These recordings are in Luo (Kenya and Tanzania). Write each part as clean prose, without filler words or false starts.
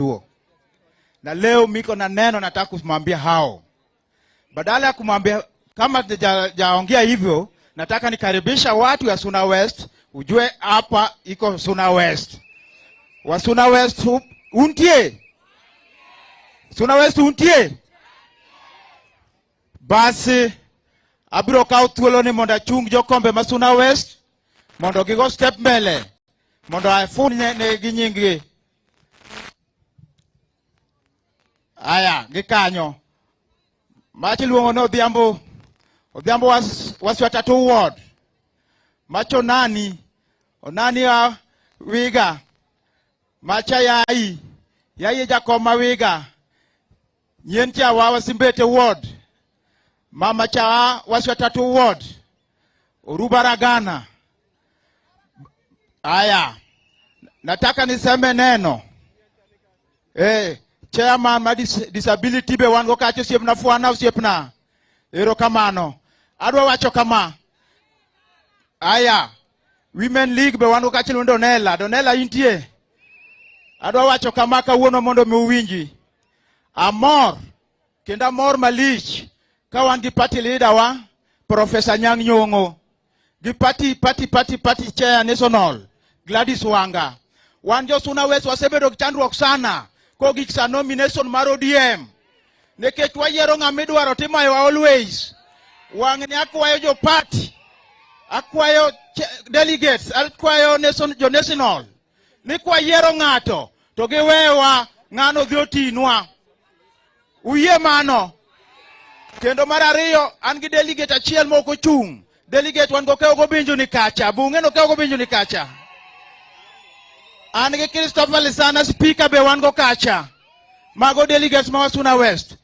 Luo. Na leo miko na neno nataka kumwambia hao. Badala ya kumwambia kama jaongea hivyo, nataka nikaribisha watu ya Suna West, ujue hapa iko Suna West. Wa Suna West untie. Suna West untie. Basi abiro kawo thuolo ni mondo achung jokombe ma Suna West mondo gigo step mbele mondo afun ne gi nying-gi. Aya, gikanyo. Machi luongo ni Odhiambo. Odhiambo waswatatu ward. Macho nani? Onani wa Wiga. Macha yai. Yai jakoma Wiga. Nyien cha wa Simbete ward. Mama cha waswatatu ward. Urubaragana. Aya. Nataka niseme neno. Chairman ma disability be wan go kacho osiepna fuana osiepna. Erokamano. Adwa wacho kama. Aya. Women League be wan go kacho lundo Donella. Donella intie. Adwa wacho kama kawuono mondo mi uwinji. Amor. Kendo amor malich. Ka wan gi party leader wa Professor Nyang' Nyong'o. Gi party chair national Gladys Wanga. Wan jo Suna West wasebedo gi chandruok sana. Kogik sa nomination mar ODM. Nikech wayiero ng'ama idwaro timayowa always. Wang'ni akwayo jo party, akwayo delegates, akwayo jo national. Ni kwayiero ng'ato to giwewa ng'ano dhi otinwa. Uyie mano. Kendo mar ariyo an gi delegate achiel mok ochung'. Delegate wan go kewo gobinjo ni kacha. Bunge no kewo gobinjo ni kacha. An gi Christopher Lisana speaker be wan go kacha. Mago delegates ma Suna West.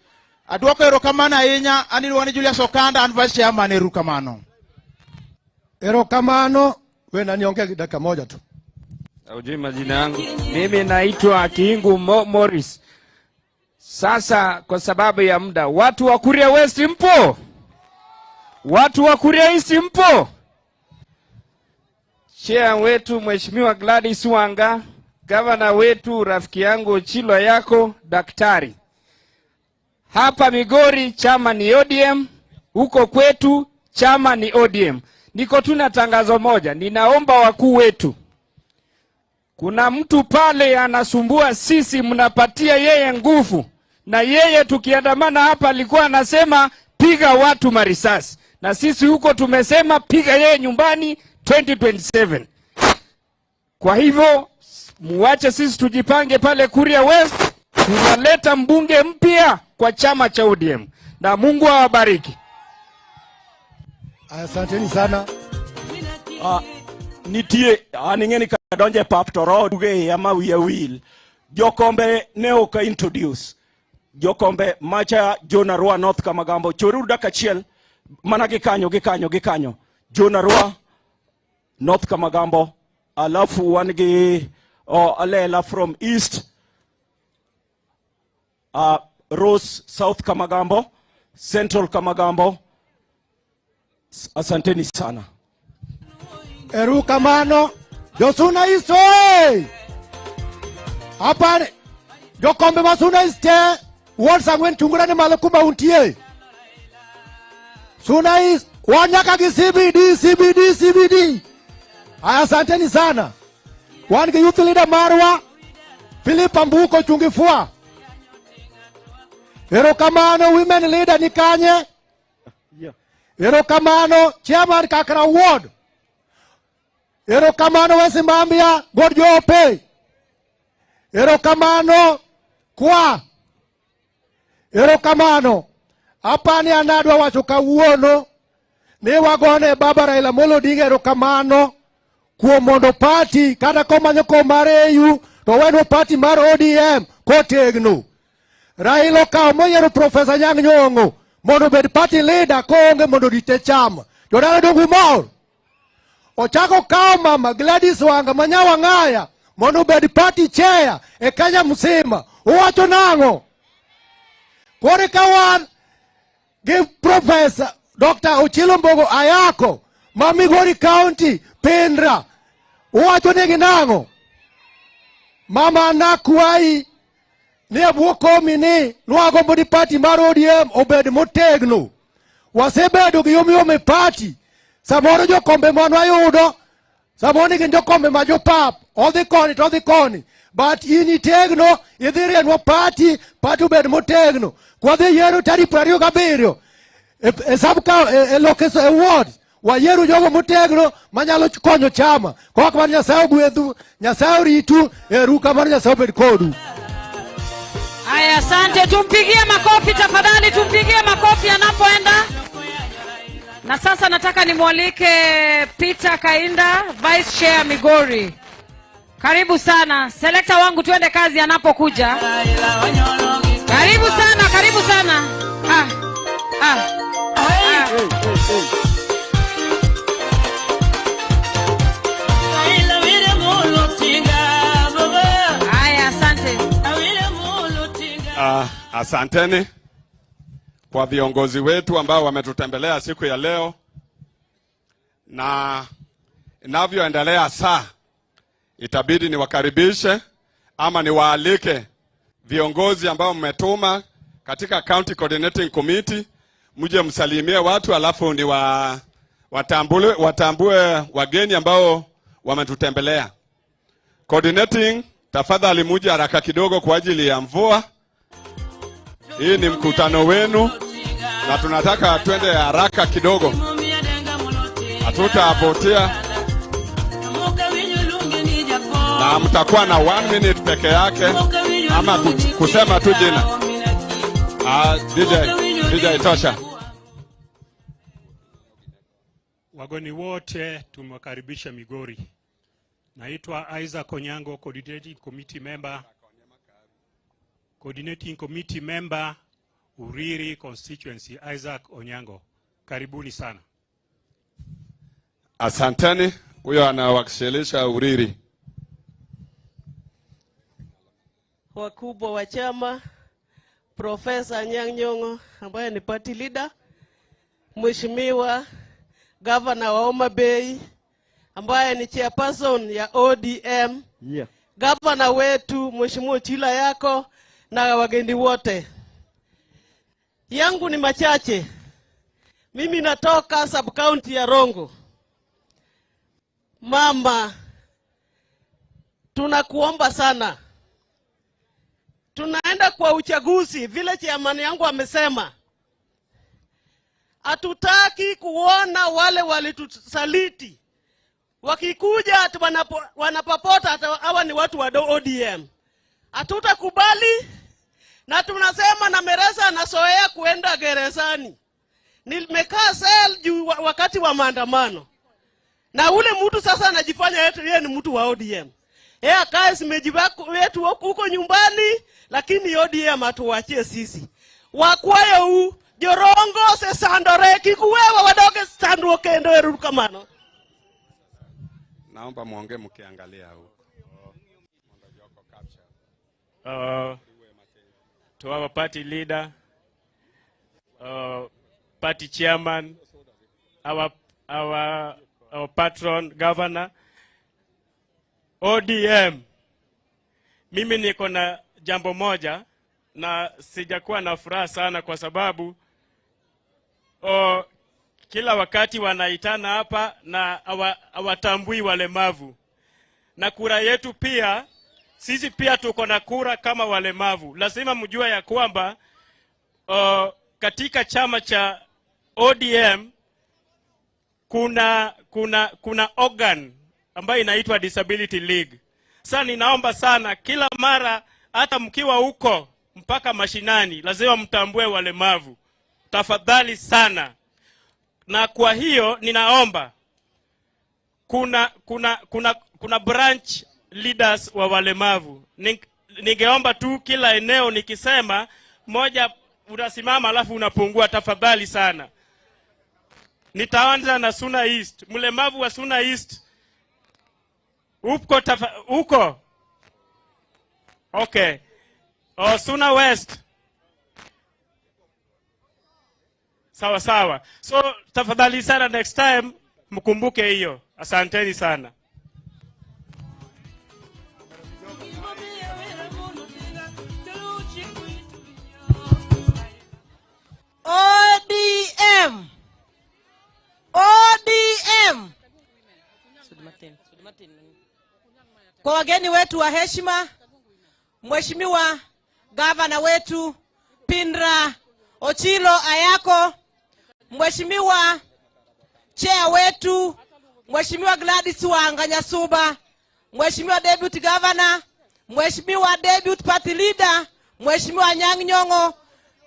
Adwoko erokamano ahinya, an iluonga ni Julius Okanda, an vice chairman. Erokamano. Erokamano. We nani ongea dakika moja tu. Hujui majina yangu. Mimi naitwa Kiingu Morris. Sasa kwa sababu ya muda, watu wa Kuria West mpo? Watu wa Kuria East mpo? Chair wetu Mheshimiwa Gladys Wanga, governor wetu rafiki yangu Chilo yako daktari. Hapa Migori chama ni ODM, huko kwetu chama ni ODM. Niko tu na tangazo moja, ninaomba wakuu wetu. Kuna mtu pale anasumbua sisi, mnapatia yeye nguvu. Na yeye tukiandamana hapa alikuwa anasema piga watu marisasi. Na sisi huko tumesema piga yeye nyumbani 2027. Kwa hivyo muache sisi tujipange pale Kuria West, tunaleta mbunge mpya kwa chama cha ODM. Na Mungu awabariki. Asanteni sana. Nitie aning'eni kadonje pap to roho duge iya ma wiya wil. Jokombe ne ok introduce. Jokombe macha John Arua North Kamagambo. Choruru dakika achiel mana gikanyo gikanyo gikanyo. John Arua North Kamagambo. Alafu wan gi Alela from East. Rose South Kamagambo, Central Kamagambo. Asanteni sana. Erokamano. Josuna East oye! Hapa jokombe ma Suna East te Ward sang'wen chungura ni malo kuma untie. Suna East wanyaka gi CBD CBD CBD. Aya, asanteni sana. Wan gi youth leader marwa Philip Ambuko chungi fua. Erokamano women leader ni kanye. Erokamano chairman Kakra Ward. Erokamano Wesimbambia God Jope. Erokamano kwa. Erokamano. Apani anadwa wacho kawuono ni wagone baba Raila Amolo Odinga erokamano kuom mondo party kata komanyo kom mar AU to wenwa party mar ODM kotegno. Raila okawo moyiero Professor Nyang' Nyong'o mondo obed party leader koonge mondo orite chama. Jodala donge umor? Ochako kawo mama Gladys Wanga ma Nyawang'aya mondo obed party chair e Kenya mzima. Uwacho nang'o? Koro ka wan gi Professor Dr. Ochilo Mbogo Ayako ma Migori County Pendra, uwacho negi nang'o? Mama nakwayi Ni e bwo komi ni nwagombo ni party mar ODM obed motegno. Wasebedo gi yomyom e party. Samoro jokombe manwayudo, samoro ni gin jokombe ma jopap, odhi koni to odhi koni. But in itegno, idhi rienwa party, party obed motegno. Kwadhi yiero tarik 27 e sub e location e ward, wayieru jogo motegno manyalo konyo chama. Koa kamano Nyasaye ogwedhu, Nyasaye oritu, eru kamano Nyasaye obed kodu. Aya, asante, tumpigie makofi tafadhali, tumpigie makofi anapoenda. Na sasa nataka nimwalike Peter Kainda, Vice Chair Migori. Karibu sana. Selekta wangu, tuende kazi anapokuja. Karibu sana, karibu sana. Ah, ah, ah. Aya, asante. Asanteni kwa viongozi wetu ambao wametutembelea siku ya leo, na inavyoendelea saa itabidi niwakaribishe ama niwaalike viongozi ambao mmetuma katika County Coordinating Committee, mje msalimie watu, alafu ni watambue wageni ambao wametutembelea. Coordinating, tafadhali muje haraka kidogo kwa ajili ya mvua. Hii ni mkutano wenu na tunataka twende haraka kidogo, hatutapotea, na mtakuwa na 1 minute peke yake ama kusema tu jina. DJ tosha. Wageni wote tumewakaribisha Migori. Naitwa Isaac Onyango, Coordinating Committee Member, Coordinating Committee Member Uriri Constituency, Isaac Onyango. Karibuni sana. Asanteni, huyo anawakilisha Uriri. Wakubwa wa chama, Profesa Anyang' Nyong'o ambaye ni party leader, Mheshimiwa Governor wa Homa Bay ambaye ni chairperson ya ODM, yeah. Governor wetu Mheshimiwa Chila Yako na wageni wote. Yangu ni machache. Mimi natoka sub county ya Rongo. Mama, tunakuomba sana. Tunaenda kwa uchaguzi vile chairman yangu amesema. Hatutaki kuona wale walitusaliti wakikuja ati wanapopota hawa ni watu wa ODM. Hatutakubali, na tunasema na Meresa anasoea kuenda gerezani. Nimekaa sel juu wakati wa maandamano. Na ule mtu sasa anajifanya yeye ni mtu wa ODM. Yeye akae simeji wetu huko nyumbani, lakini ODM atuachie sisi. Wakwayo u jorongo se sandore kikuwewa wadoge sandwo kendo erukamano. Naomba muongee mkiangalia huko. To our party leader, party chairman, our patron governor, ODM. Mimi niko na jambo moja na sijakuwa na furaha sana kwa sababu kila wakati wanaitana hapa na hawatambui walemavu. Na kura yetu pia, sisi pia tuko na kura kama walemavu. Lazima mjue ya kwamba katika chama cha ODM kuna organ ambayo inaitwa Disability League. Sasa ninaomba sana kila mara hata mkiwa huko mpaka mashinani lazima mtambue walemavu. Tafadhali sana. Na kwa hiyo ninaomba kuna branch leaders wa walemavu. Ningeomba tu kila eneo nikisema moja unasimama alafu unapungua, tafadhali sana. Nitaanza na Suna East. Mlemavu wa Suna East uko uko? Okay. Oh, Suna West. Sawa sawa. So tafadhali sana next time mkumbuke hiyo. Asanteni sana. Kwa wageni wetu wa heshima, Mheshimiwa Gavana wetu Pindra Ochilo Ayako, Mheshimiwa Chair wetu Mheshimiwa Gladys Wanga Nyasuba, Mheshimiwa Deputy Governor, Mheshimiwa Deputy Party Leader, Mheshimiwa Anyang' Nyong'o,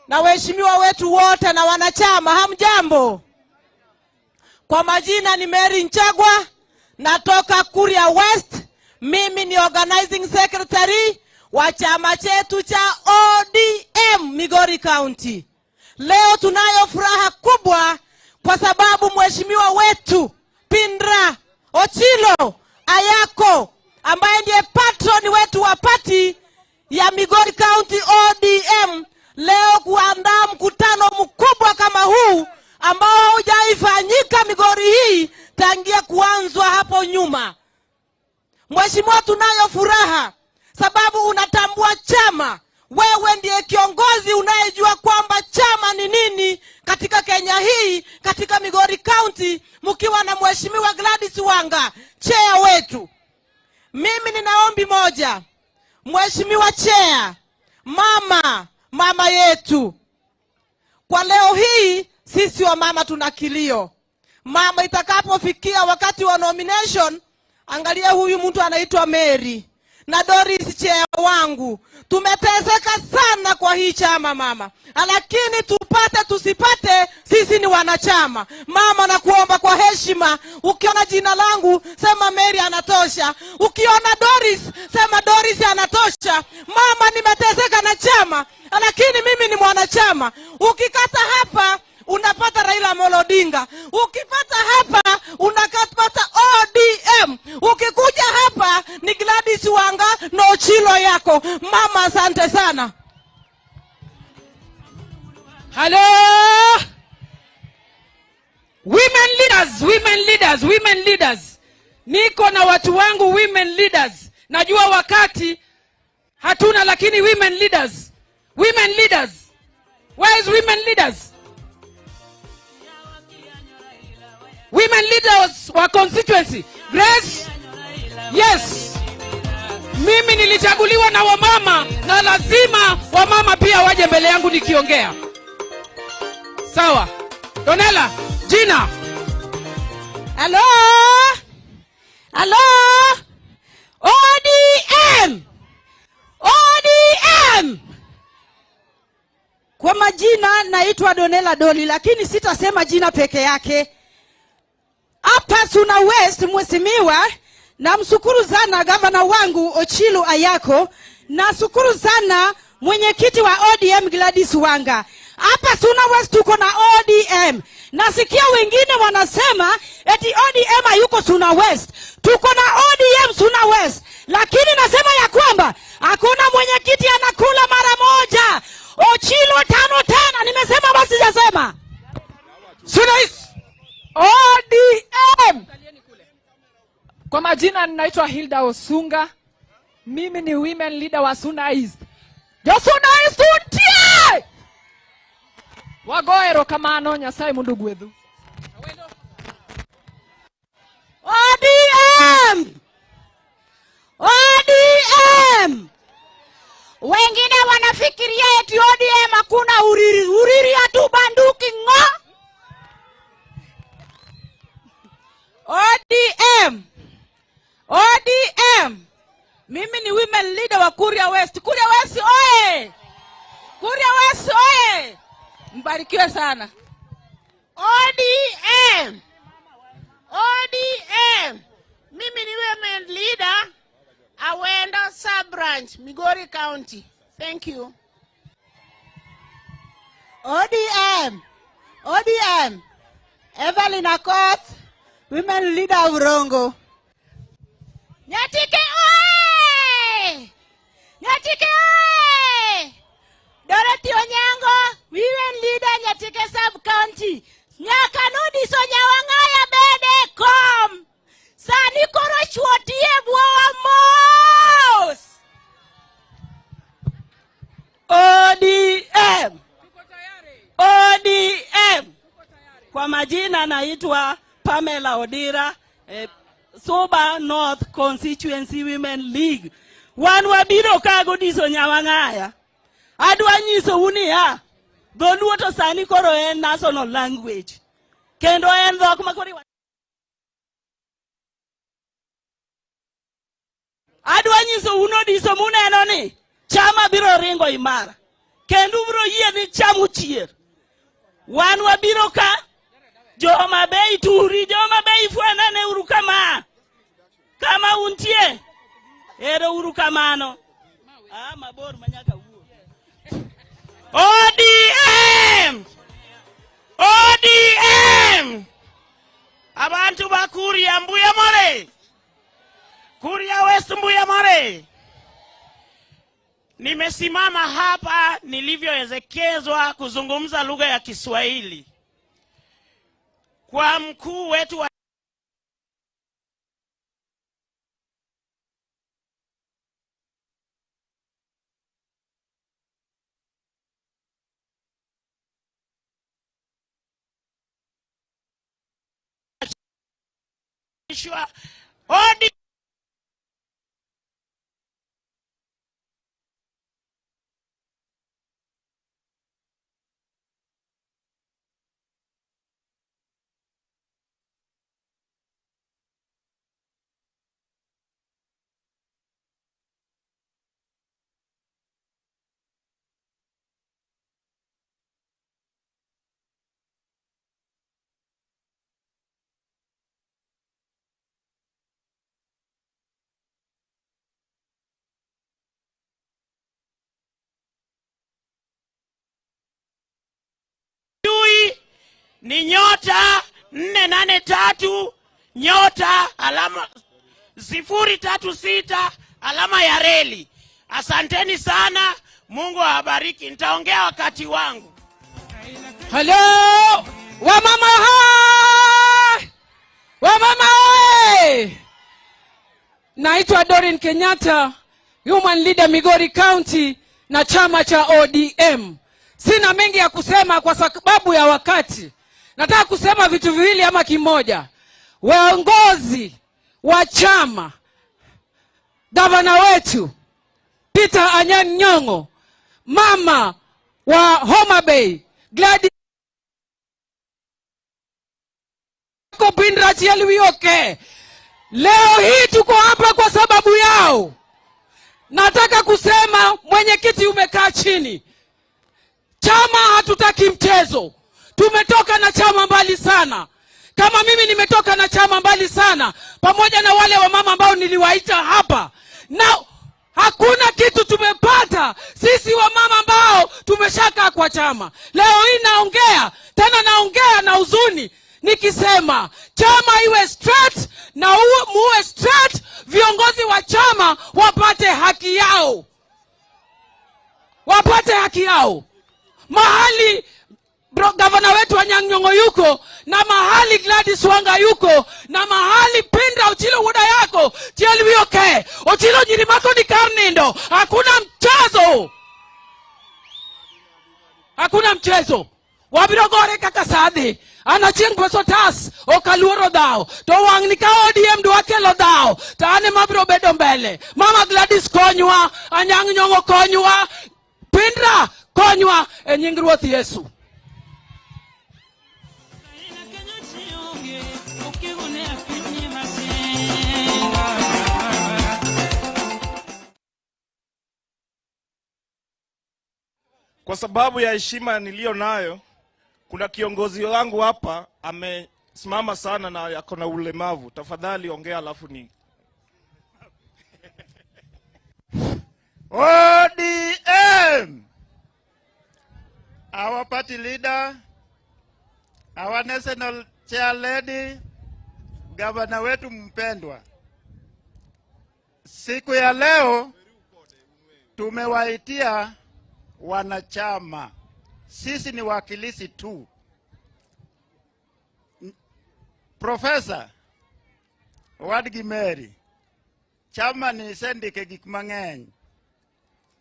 na waheshimiwa wetu wote na wanachama, hamjambo? Kwa majina ni Mary Nchagwa, natoka Kuria West. Mimi ni organizing secretary wa chama chetu cha ODM Migori County. Leo tunayo furaha kubwa kwa sababu mheshimiwa wetu Pindra Ochilo Ayako ambaye ndiye patron wetu wa party ya Migori County ODM leo kuandaa mkutano mkubwa kama huu ambao haujaifanyika Migori hii tangia kuanzwa hapo nyuma. Mheshimiwa, tunayo furaha sababu unatambua chama. Wewe ndiye kiongozi unayejua kwamba chama ni nini katika Kenya hii, katika Migori County, mkiwa na Mheshimiwa Gladys Wanga, chair wetu. Mimi nina ombi moja. Mheshimiwa chair, mama yetu. Kwa leo hii sisi wa mama tuna kilio. Mama, itakapofikia wakati wa nomination, angalia huyu mtu anaitwa Mary na Doris chair wangu. Tumeteseka sana kwa hii chama mama, lakini tupate tusipate, sisi ni wanachama. Mama, nakuomba kwa heshima, ukiona jina langu sema Mary anatosha, ukiona Doris sema Doris anatosha. Mama, nimeteseka na chama, lakini mimi ni mwanachama. Ukikata hapa unapata Raila Amolo Odinga, ukipata hapa unakapata ODM, ukikuja hapa ni Gladys Wanga na Ochilo yako. Mama, asante sana. Hello, women leaders, women leaders, women leaders. Niko na watu wangu women leaders. Najua wakati hatuna, lakini women leaders, women leaders. Where is women leaders? Women leaders wa constituency. Grace? Yes. Mimi nilichaguliwa na wamama na lazima wamama pia waje mbele yangu nikiongea. Sawa. Donella, Gina. Hello? Hello? ODM! ODM! Kwa majina naitwa Donella Doli, lakini sitasema jina peke yake. Hapa Suna West, mheshimiwa, namshukuru sana gavana wangu Ochilo Ayako, nashukuru sana mwenyekiti wa ODM Gladys Wanga. Hapa Suna West tuko na ODM. Nasikia wengine wanasema eti ODM hayuko Suna West. Tuko na ODM Suna West. Lakini nasema ya kwamba hakuna mwenyekiti anakula mara moja. Ochilo 5 tena, nimesema basi sijasema. Suna East. ODM. Kwa majina ninaitwa Hilda Osunga. Mimi ni women leader wa Suna East. Jo Suna East untie! Wagoero kamano Nyasaye mundu gwedhu. ODM! ODM! Wengine wanafikiria eti ODM hakuna uriri. Uriri hatubanduki ngo. ODM! ODM! Mimi ni women leader wa Kuria West. Kuria West oye! Kuria West oye! Mbarikiwe sana. ODM! ODM! Mimi ni women leader Awendo sub branch, Migori County. Thank you. ODM! ODM! Evelyn Akoth, women leader of Rongo. Nyatike oye! Nyatike oye! Dorothy Onyango, women leader Nyatike sub county. Nyaka nodiso nyawang'aya bede kom. Sani koro chuo tie buowa mos. ODM! ODM! Kwa majina naitwa Pamela Odira, Suba North Constituency Women League. Wan wabiro ka godiso Nyawang'aya. Adwa nyisou niya, dholuo to sani koro en national language. Kendo en dhok ma koro Adwa nyisou nodiso muneno ni chama biro ringo imara. Kendo ubiro yie ni chamu chier. Wan wabiro ka Joma Bay turi, Joma Bay fwenane uru kama. Kama untie. Ero uru kamano. Ah, mabor manyaka wuo. ODM! ODM! Abantu ba Kuria mbuya more. Kuria West mbuya more. Nimesimama hapa nilivyoelekezwa kuzungumza lugha ya Kiswahili. Kwa mkuu wetu wa ODM ni nyota 483 nyota alama 036 alama ya reli. Asanteni sana, Mungu awabariki. Nitaongea wakati wangu. Hello, wamama hai! Wamama oe! Naitwa Doreen Kenyatta, Human Leader Migori County na chama cha ODM. Sina mengi ya kusema kwa sababu ya wakati. Nataka kusema vitu viwili ama kimoja. Waongozi wa chama, gavana wetu Peter Anyang' Nyong'o, mama wa Homa Bay Gladys Pindra Chielwioke, leo hii tuko hapa kwa sababu yao. Nataka kusema mwenyekiti, umekaa chini. Chama hatutaki mchezo. Tumetoka na chama mbali sana. Kama mimi nimetoka na chama mbali sana, pamoja na wale wamama ambao niliwaita hapa. Na hakuna kitu tumepata sisi wamama ambao tumeshakaa kwa chama. Leo hii naongea, tena naongea na huzuni nikisema chama iwe straight na muwe straight, viongozi wa chama wapate haki yao. Wapate haki yao. Mahali gavana wetu Anyang' Nyong'o yuko, na mahali Gladys Wanga yuko, na mahali Pindra Ochilo Wuoda yako Chielwioke Ochilo nyiri mako ni kar nindo. Hakuna mchezo. Hakuna mchezo. Wabiro gore kaka sadhi. Ana chieng' peso tas okaluoro dhao. To wang' ni ka ODM dwa kelo dhao, to an ema abiro bedo mbele. Mama Gladys konywa, Anyang' Nyong'o konywa, Pindra konywa e nying Ruoth Yesu. Kwa sababu ya heshima niliyo nayo, kuna kiongozi wangu hapa amesimama sana na yako na ulemavu. Tafadhali ongea alafu ni ODM. Our party leader, our national chair lady, gavana wetu mpendwa. Siku ya leo tumewaitia wanachama. Sisi ni wakilisi tu. Professor Wadgi Mary, chama ni sendike gik mang'eny,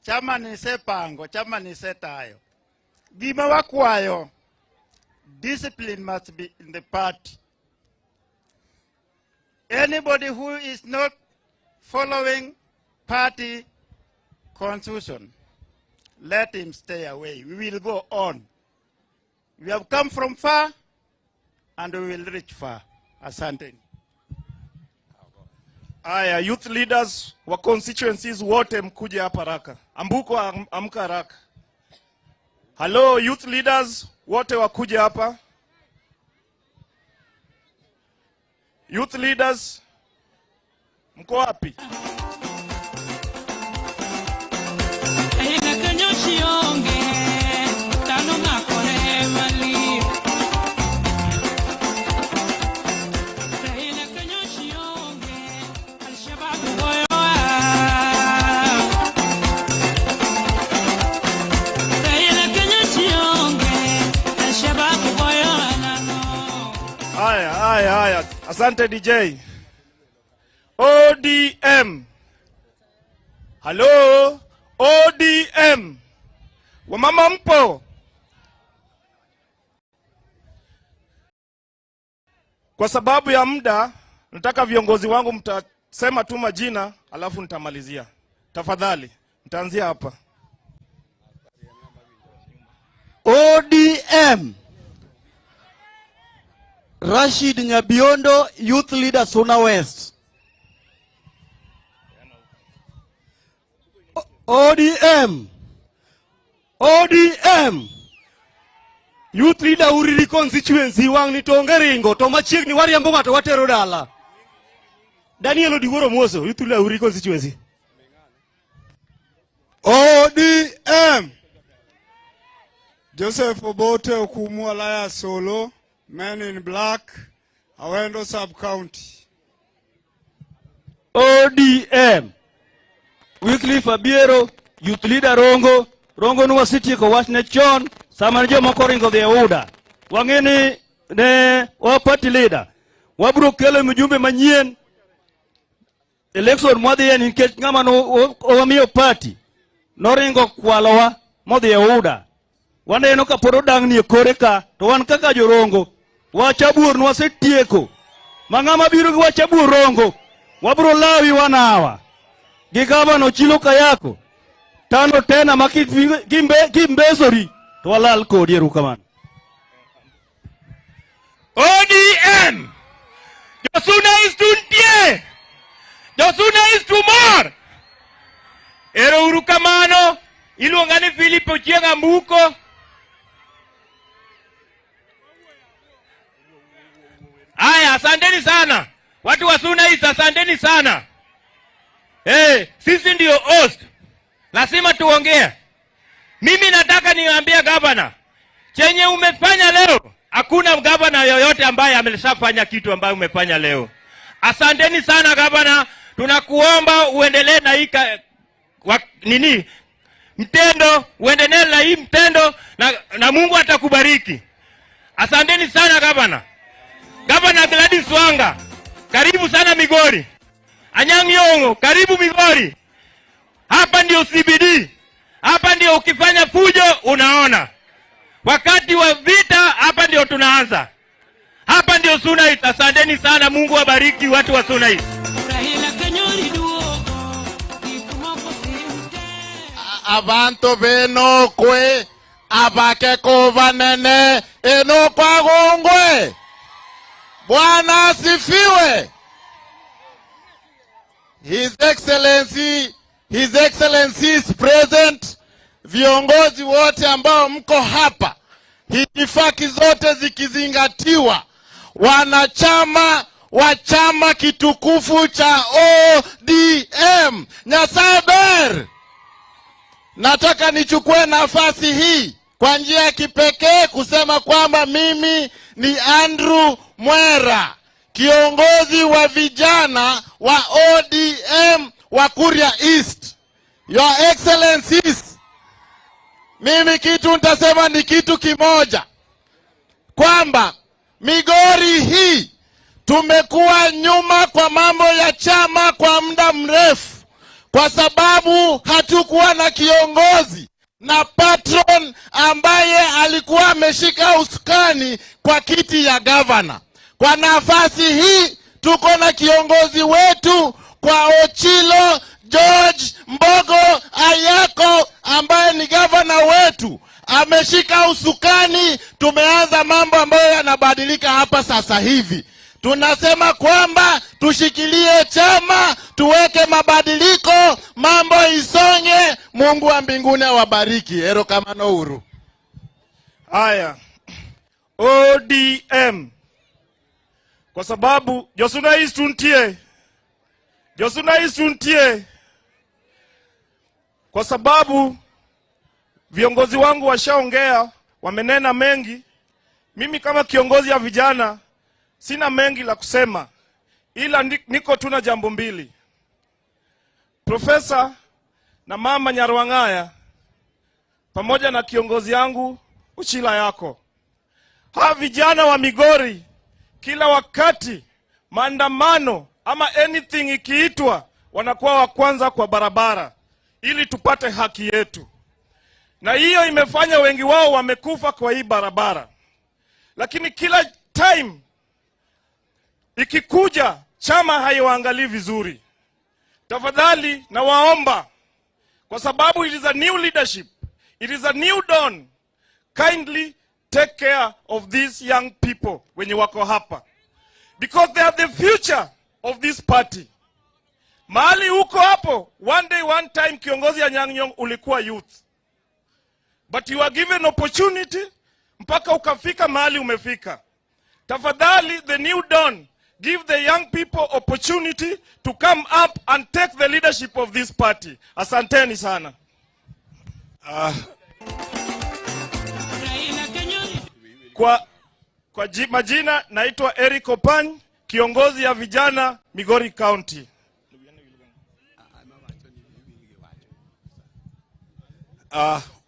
chama ni sepango, chama ni setayo. Gima wakwayo, discipline must be in the party. Anybody who is not following party constitution, let him stay away. We will go on. We have come from far and we will reach far. Asante. Aya, youth leaders wa constituencies wote mkuje hapa haraka. Ambuko amka haraka. Hello, youth leaders wote wakuje hapa. Youth leaders mko wapi? Haya, haya, haya. Asante DJ. ODM. Hello, ODM. Wamama mpo? Kwa sababu ya muda, nataka viongozi wangu mtasema tu majina, alafu nitamalizia. Tafadhali, nitaanzia hapa. ODM. Rashid Nyabiondo, Youth Leader, Suna West. ODM. ODM. Youth Leader Uriri constituency wang ni tonge ringo to machiegni wariembo ng'ato watero dala. Daniel Odigoro Mwoso, Youth Leader Uriri constituency. ODM. Joseph Obote Okumu Alaya Solo, Man in Black, Awendo Sub-County. ODM. Wycliffe Abiero, Youth Leader Rongo, Rongo nuwa city ko wachne chon, sama ne jomoko ringo dhi e UDA. Wang'e ni ne wa party leader. Wabiro kelo mjumbe manyien. Election mwadhiye nikech ng'ama no wamiyo party noringo kwalowa modhi e UDA. Waneno ka pod odang'ni e kore ka, to wan kaka jorongo, wach abuor nwasetieko. Ma ng'ama biro gi wach abuor Rongo, wabiro lawi wanawa. Gi gavana Ochilo Kayako, tano tena ma kimbesori, to walal kodi erokamano. ODM! Josuna is tuntie! Josuna is tumor! Ero uru kamano, iluonga ni Philip Ochieng Ambuko. Aya, asanteni sana. Watu wa Suna East, asanteni sana. Sisi ndio host. Lazima tuongee. Mimi nataka niwaambie governor, chenye umefanya leo, hakuna governor yoyote ambaye ameshafanya kitu ambaye umefanya leo. Asanteni sana governor, tunakuomba uendelee na hii nini? Mtendo, uendelee na hii mtendo na Mungu atakubariki. Asanteni sana governor. Governor Gladys Wanga, karibu sana Migori. Anyang' Nyong'o, karibu Migori. Hapa ndio CBD. Hapa ndio ukifanya fujo unaona. Wakati wa vita hapa ndio tunaanza. Hapa ndio Suna East. Asanteni sana, Mungu awabariki watu wa Suna East. Abantu beno kwe abake kovanene eno kwa gongwe. Bwana asifiwe. His Excellency is present. Viongozi wote ambao mko hapa, itifaki zote zikizingatiwa, wanachama wa chama kitukufu cha ODM Nyasaye ber. Nataka nichukue nafasi hii kwa njia ya kipekee kusema kwamba mimi ni Andrew Mwera, kiongozi wa vijana wa ODM wa Kuria East. Your Excellencies, mimi kitu nitasema ni kitu kimoja, kwamba Migori hii tumekuwa nyuma kwa mambo ya chama kwa muda mrefu, kwa sababu hatukuwa na kiongozi na patron ambaye alikuwa ameshika usukani kwa kiti ya governor. Kwa nafasi hii Tuko na kiongozi wetu kwa Ochilo George Mbogo Ayako ambaye ni gavana wetu. Ameshika usukani, tumeanza mambo ambayo yanabadilika hapa sasa hivi. Tunasema kwamba tushikilie chama, tuweke mabadiliko, mambo isonge. Mungu wa mbinguni awabariki. Erokamano uru. Haya, ODM. Kwa sababu Josuna East untie. Josuna East untie. Kwa sababu viongozi wangu washaongea, wamenena mengi. Mimi kama kiongozi ya vijana sina mengi la kusema, ila niko tuna jambo mbili. Profesa na mama Nyarwang'aya pamoja na kiongozi yangu Uchila Yako, hawa vijana wa Migori kila wakati maandamano ama anything ikiitwa wanakuwa wa kwanza kwa barabara ili tupate haki yetu. Na hiyo imefanya wengi wao wamekufa kwa hii barabara. Lakini kila time ikikuja chama haiwaangalii vizuri. Tafadhali nawaomba, kwa sababu it is a new leadership, it is a new dawn, kindly take care of these young people wenye wako hapa, because they are the future of this party. Mahali huko hapo, one day one time kiongozi ya Anyang' Nyong'o ulikuwa youth, but you are given opportunity mpaka ukafika mahali umefika. Tafadhali, the new dawn, give the young people opportunity to come up and take the leadership of this party. Asanteni sana. Kwa majina naitwa Eric Opany, kiongozi ya vijana Migori County.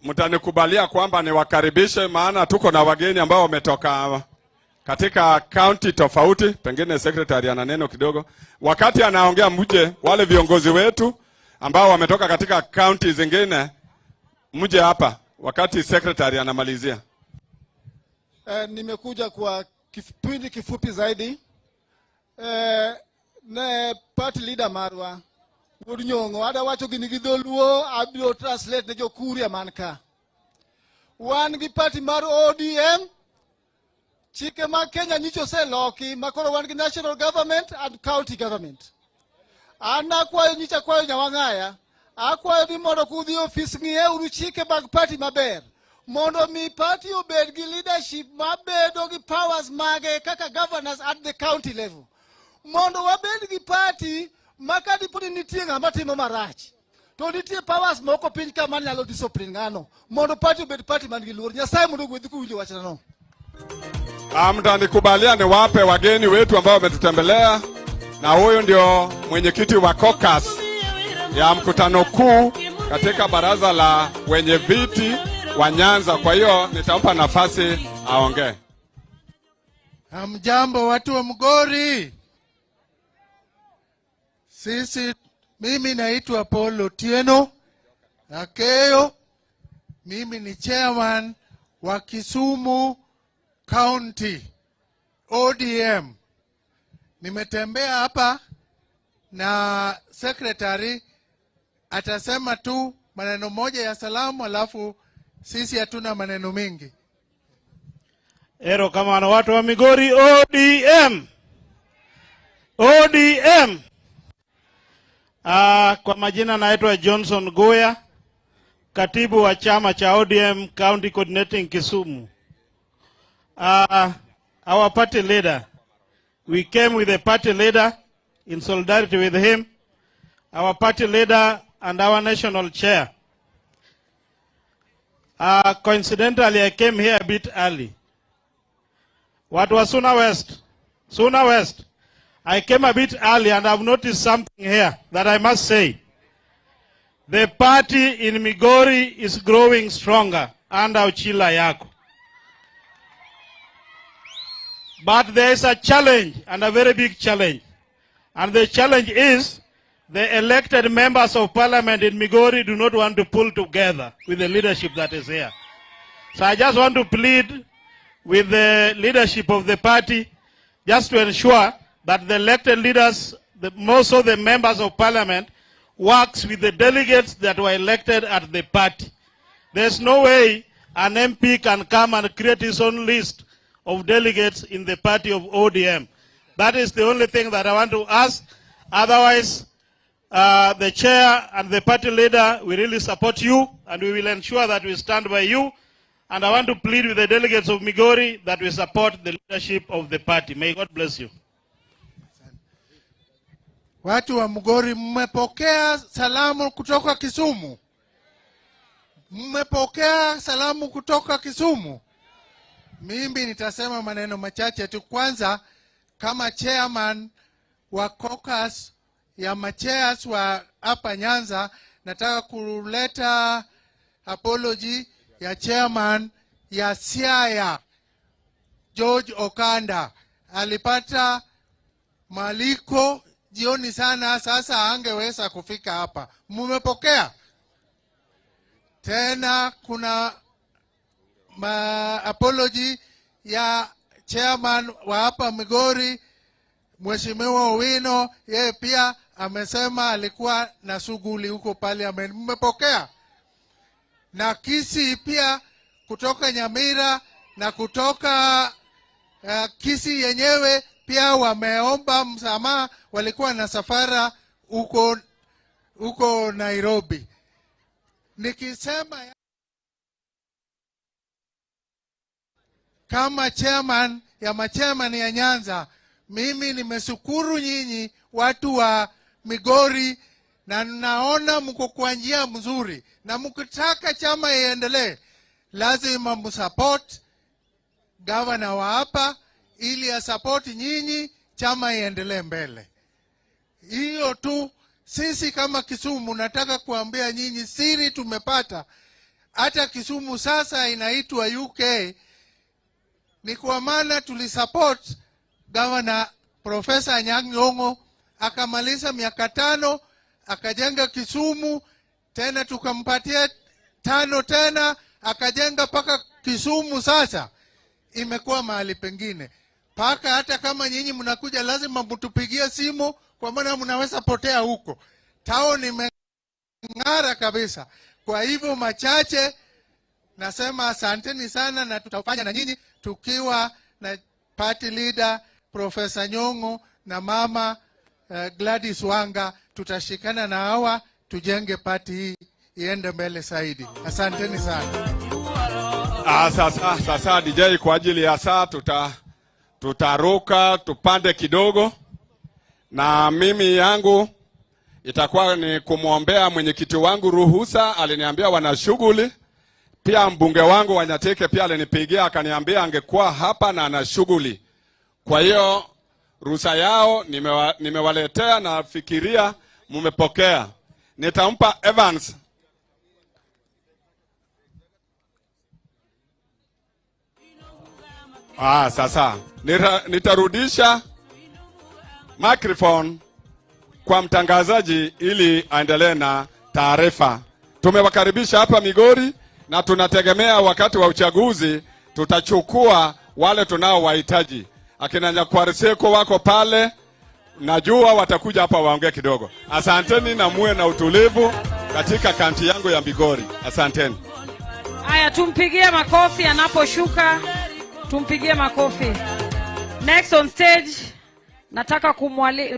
Mtanikubalia kwamba niwakaribishe, maana tuko na wageni ambao wametoka katika county tofauti. Pengine secretary ana neno kidogo. Wakati anaongea mje wale viongozi wetu ambao wametoka katika county zingine mje hapa wakati secretary anamalizia. Nimekuja kwa kipindi kifupi zaidi. Ne party leader marwa Wuod Nyong'o ada wacho gini gi dholuo abiro translate ne jokuria man ka. Wan gi party mar ODM. Chike ma Kenya nyicho oseloki makoro wan gi national government and county government. An akwayo nyicha akwayo Nyawang'aya, akwayo ni mondo kudhi ofis ng'ieuru chike mag party maber, mondo mi party obed gi leadership mabedo gi powers mage kaka governors at the county level. Mondo wabed gi party ma ka dipo ni nitie ng'ama timo marach, to nitie powers moko piny ka manyalo discipline ng'ano, mondo party obed party man gi luor. Nyasaye mondo ogwedhu kuwinjo wachnano. Mtanikubalia niwape wageni wetu ambao wametutembelea, na huyu ndio mwenyekiti wa caucus ya mkutano kuu katika baraza la wenye viti wa Nyanza. Kwa hiyo nitampa nafasi aongee. Hamjambo watu wa Migori. Sisi, mimi naitwa Paul Otieno Akeyo. Mimi ni chairman wa Kisumu County ODM. Nimetembea hapa na secretary atasema tu maneno moja ya salamu, alafu sisi hatuna maneno mengi. Ero kama na watu wa Migori ODM. ODM. Kwa majina naitwa Johnson Goya, katibu wa chama cha ODM County Coordinating Kisumu. Our party leader, we came with a party leader in solidarity with him, our party leader and our national chair. Coincidentally, I came here a bit early. What was Suna West? Suna West. I came a bit early and I've noticed something here that I must say. The party in Migori is growing stronger under Uchila Yako. But there is a challenge, and a very big challenge. And the challenge is the elected members of parliament in Migori do not want to pull together with the leadership that is here. So I just want to plead with the leadership of the party just to ensure that the elected leaders, most of the members of parliament, works with the delegates that were elected at the party. There's no way an MP can come and create his own list of delegates in the party of ODM. That is the only thing that I want to ask. Otherwise, the chair and the party leader, we really support you, and we will ensure that we stand by you. And I want to plead with the delegates of Migori that we support the leadership of the party. May God bless you. Watu wa Migori, mmepokea salamu kutoka Kisumu? Mmepokea salamu kutoka Kisumu? Mimi nitasema maneno machache tu. Kwanza, kama chairman wa caucus ya machairs wa hapa Nyanza, nataka kuleta apology ya chairman ya Siaya, George Okanda. Alipata mwaliko jioni sana, sasa angeweza kufika hapa. Mmepokea? Tena kuna apology ya chairman wa hapa Migori, Mheshimiwa Owino, yeye pia amesema alikuwa na shughuli huko parliament. Mmepokea? Na Kisii pia kutoka Nyamira na kutoka Kisii yenyewe pia wameomba msamaha, walikuwa na safara huko Nairobi. Nikisema kama chairman ya machairman ya Nyanza, mimi nimeshukuru nyinyi watu wa Migori, na naona mko kwa njia mzuri, na mkitaka chama iendelee lazima msupport governor wa hapa ili asupport nyinyi, chama iendelee mbele. Hiyo tu. Sisi kama Kisumu nataka kuambia nyinyi siri tumepata. Hata Kisumu sasa inaitwa UK ni kwa maana tulisupport Governor Professor Anyang' Nyong'o, akamaliza miaka 5 akajenga Kisumu, tena tukampatia 5 tena akajenga paka Kisumu sasa imekuwa mahali pengine. Paka hata kama nyinyi mnakuja lazima mtupigie simu, kwa maana mnaweza potea huko. Town imeng'ara kabisa. Kwa hivyo machache nasema asanteni sana, na tutafanya na nyinyi tukiwa na party leader Professor Nyong'o na mama Gladys Wanga, tutashikana na hawa tujenge party hii iende mbele zaidi. Asanteni sana. Sasa DJ, kwa ajili ya saa tutaruka tupande kidogo, na mimi yangu itakuwa ni kumwombea mwenyekiti wangu ruhusa. Aliniambia wana shughuli. Pia mbunge wangu Wanyateke pia alinipigia akaniambia angekuwa hapa na ana shughuli. Kwa hiyo ruhusa yao nimewaletea na fikiria mmepokea. Nitampa Evans. Sasa nitarudisha microphone kwa mtangazaji ili aendelee na taarifa. Tumewakaribisha hapa Migori na tunategemea wakati wa uchaguzi tutachukua wale tunao wahitaji. Akina Nyakwariseko wako pale, najua watakuja hapa waongee kidogo. Asanteni na muwe na utulivu katika kanti yangu ya Migori. Asanteni. Haya, tumpigie makofi anaposhuka. Tumpigie makofi. Next on stage, nataka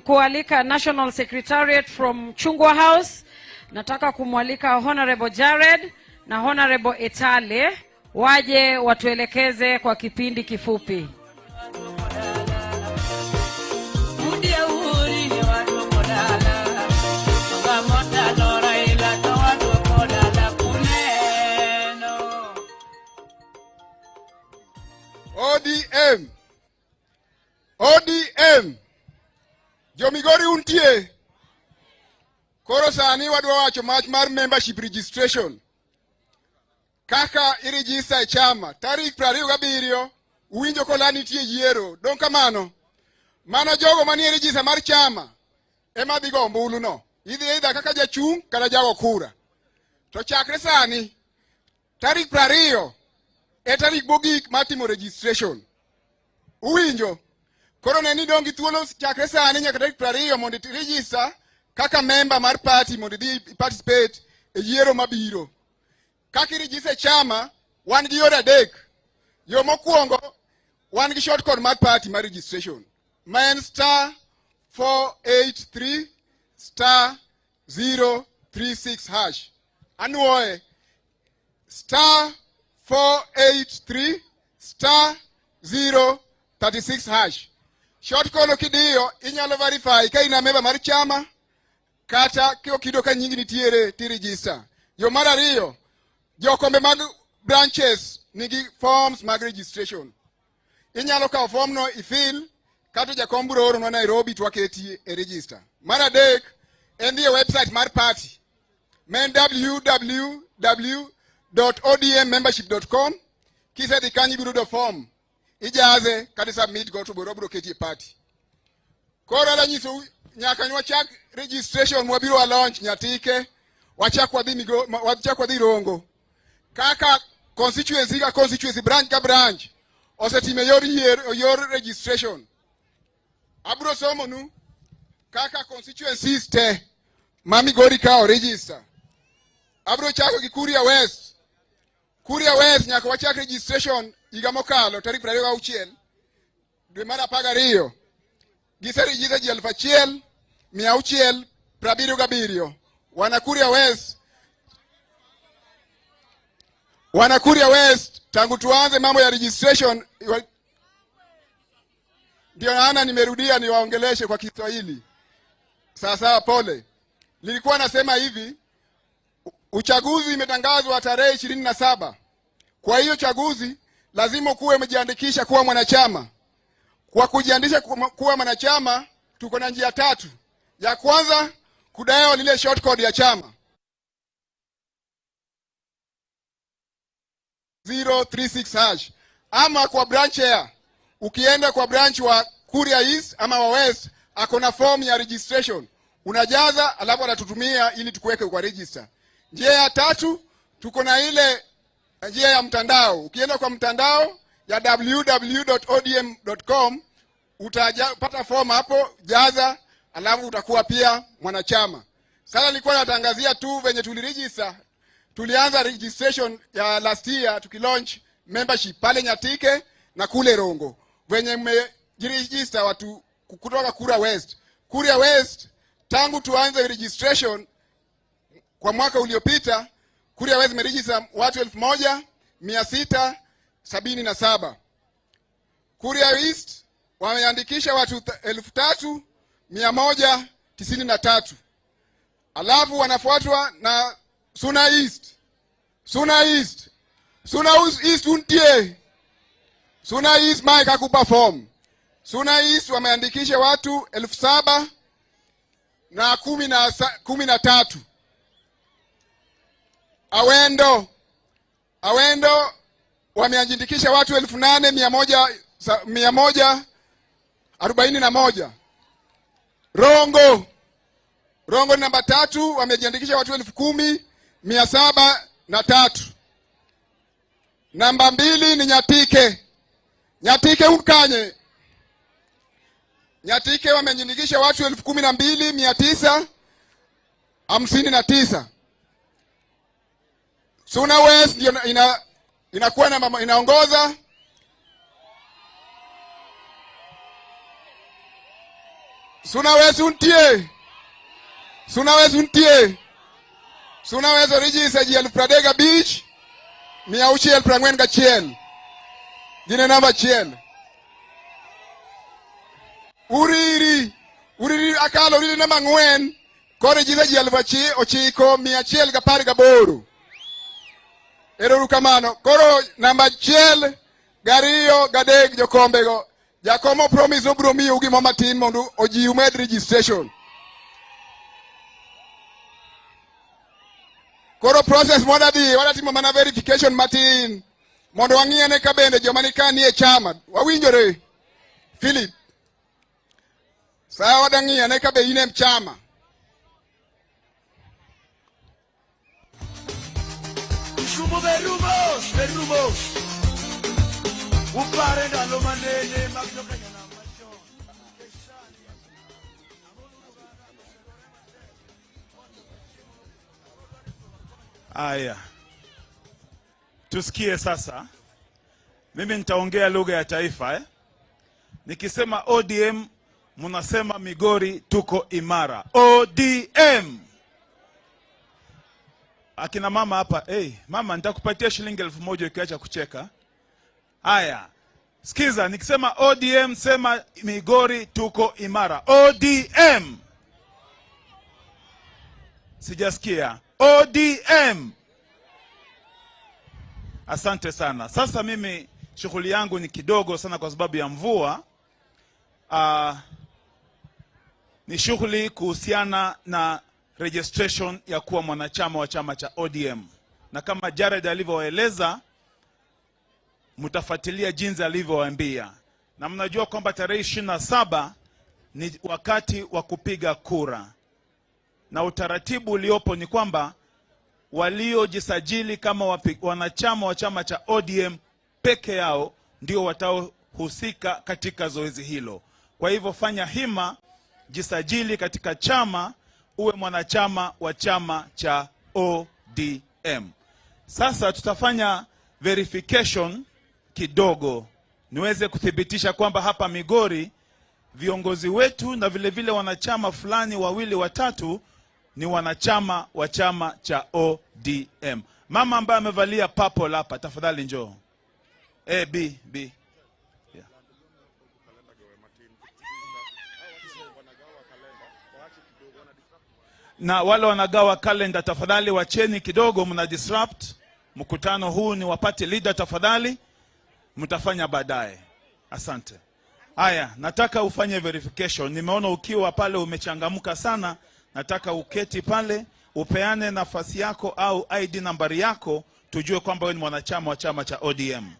kualika National Secretariat from Chungwa House. Nataka kumwalika Honorable Jared na Honorable Etale waje watuelekeze kwa kipindi kifupi. ODM. ODM. Jomigori untie. Koro sani wadwa wacho mach mar membership registration. Kaka irijista e chama tarik 27 uwinjo kola nitie yiero. Don kamano. Mana jogo manie register mar chama ema dhi go ombulu no. Idhi either kaka jachung' kata jago kura. To chakre sani tarik 20 e tarik mogik mar timo registration. Uwinjo. Koro ne ni dong' gi thuolo chakre sani nyaka tarik 20 mondo iregister kaka member mar party mondo idhi participate e yiero mabiro. Kaka iregister e chama, wan gi yore adek. Yo mokwongo, wan gi short code mar party mar registration ma en star 483 star 036 hash. Anuoye, star 483 star 036 hash. Short code kidiyo inyalo verify ka in a member mar chama kata kiyudo ka nyingi nitiere ti register. Yo mar ariyo, jokombe mag branches nigi forms mag registration. Inyalo kawo form no ifill kata jakom biro oronwa Nairobi to waketi e register. Mar adek, en dhi e website mar party ma en www.odmmembership.com. Kisedhi kanyo ibiro yudo form, ijaze kata submit go to biro keti e party. Koro adwa nyisou nyaka ne wachak registration mwabiro wa launch Nyatike, wachak wadhi Migo, wachak wadhi Rongo. Kaka constituency ka constituency, branch ka branch osetimo yor yier, yor registration. Abiro somonu kaka constituencies te ma Migori ka oregister. Abiro chako gi Kuria West. Kuria West nyaka wachak registration higa mokalo tarik 26 dwe mar 12. Giseregister ji 1677. Wana Kuria West, wana Kuria West, tangu tuanze mambo ya registration, ndio naana nimerudia niwaongeleshe kwa Kiswahili. Sasa pole. Nilikuwa nasema hivi, uchaguzi imetangazwa tarehe 27. Kwa hiyo chaguzi lazima kuwe umejiandikisha kuwa mwanachama. Kwa kujiandikisha kuwa mwanachama tuko na njia tatu. Ya kwanza, kudial lile short code ya chama 036 hash, ama kwa branch chair. Ukienda kwa branch wa Kuria East ama wa West, akona form ya registration, unajaza alafu atatutumia ili tukuweke kwa register. Njia ya tatu, tuko na ile njia ya mtandao. Ukienda kwa mtandao ya www.odm.com utapata form hapo, jaza alafu utakuwa pia mwanachama. Sasa nilikuwa natangazia tu venye tuliregister. Tulianza registration ya last year tukilaunch membership pale Nyatike na kule Rongo. Venye mmejiregister watu kutoka Kuria West. Kuria West tangu tuanze registration kwa mwaka uliopita, Kuria West imeregister watu 1677. Kuria East wameandikisha watu 3193. Alafu wanafuatwa na Suna East. Suna East. Suna East untie. Suna East Mike hakuperform. Suna East wameandikisha watu 7013. Awendo. Awendo wameandikisha watu 8141. Rongo. Rongo namba 3 wamejiandikisha watu 10703. Namba 2 ni Nyatike. Nyatike unkanye. Nyatike wamejiandikisha watu 12959. Suna West ndio inakuwa na inaongoza. Suna West untie. Suna West untie. Suna West register ji 35 641. Gine namba 1. Uriri. Uriri akalo uriri namba 4. Kore jisa ji 9118. Ero kamano. Koro namba 1 gariyo gadek jokombe go. Jakomo promise obro miyo gimo matin mondo oji umed registration. Koro process mwada dhi, wada timo mana verification matin. Mondo wang'iane ka bende joma ni ka nie chama. Wawinjore. Philip. Sawa wada ng'iane ka be in e chama. Kisumu berumo, berumo. Upare ndalo manene mag jokenya machon. Aya, tusikie sasa. Mimi nitaongea lugha ya taifa, eh? Nikisema ODM mnasema Migori tuko imara. ODM. Akina mama hapa, hey, mama nitakupatia shilingi 1000 ukiacha kucheka. Aya, sikiza, nikisema ODM sema Migori tuko imara. ODM. Sijasikia. ODM. Asante sana. Sasa mimi shughuli yangu ni kidogo sana kwa sababu ya mvua. Ni shughuli kuhusiana na registration ya kuwa mwanachama wa chama cha ODM. Na kama Jared alivyoeleza, mtafuatilia jinsi alivyowaambia. Na mnajua kwamba tarehe 27 ni wakati wa kupiga kura. Na utaratibu uliopo ni kwamba waliojisajili kama wanachama wa chama cha ODM peke yao ndio wataohusika katika zoezi hilo. Kwa hivyo fanya hima, jisajili katika chama, uwe mwanachama wa chama cha ODM. Sasa tutafanya verification kidogo, niweze kuthibitisha kwamba hapa Migori viongozi wetu na vile vile wanachama fulani wawili watatu ni wanachama wa chama cha ODM. Mama ambaye amevalia purple hapa, tafadhali njoo. A, B, B. Yeah. Na wale wanagawa kalenda, tafadhali wacheni kidogo, mna disrupt. Mkutano huu ni wa party leader, tafadhali mtafanya baadaye. Asante. Haya, nataka ufanye verification. Nimeona ukiwa pale umechangamka sana. Nataka uketi pale, upeane nafasi yako au ID nambari yako, tujue kwamba wewe ni mwanachama wa chama cha ODM.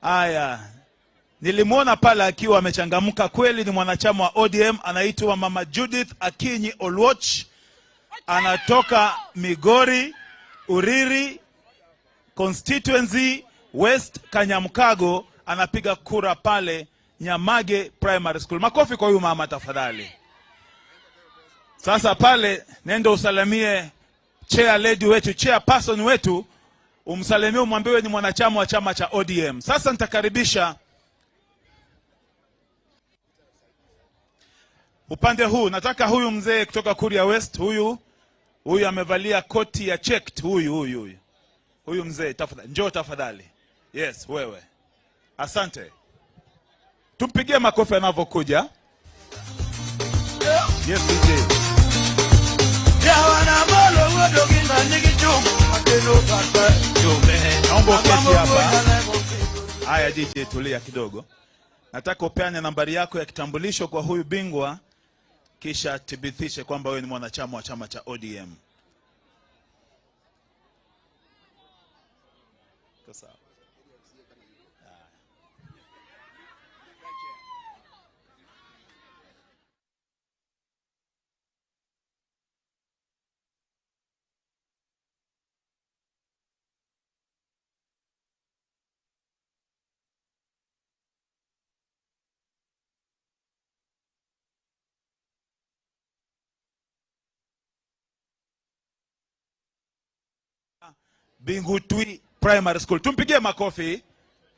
Aya, nilimwona pale akiwa amechangamka kweli, ni mwanachama wa ODM, anaitwa Mama Judith Akinyi Oluoch. Anatoka Migori, Uriri Constituency, West Kanyamkago, anapiga kura pale Nyamage Primary School. Makofi kwa huyu mama tafadhali. Sasa pale nenda usalimie chair lady wetu, chairperson wetu, umsalimie, umwambie ni mwanachama wa chama cha ODM. Sasa nitakaribisha upande huu. Nataka huyu mzee kutoka Kuria West, huyu amevalia koti ya checked, huyu. Huyu mzee tafadhali, njoo tafadhali. Yes, wewe. Asante. Tumpigie makofi anavyokuja. Yes, DJ. Naomba uketi hapa. Haya DJ, tulia kidogo. Nataka upeane nambari yako ya kitambulisho kwa huyu bingwa, kisha thibithishe kwamba wewe ni mwanachama wa chama cha ODM. Sawa. Bingutui Primary School. Tumpigie makofi.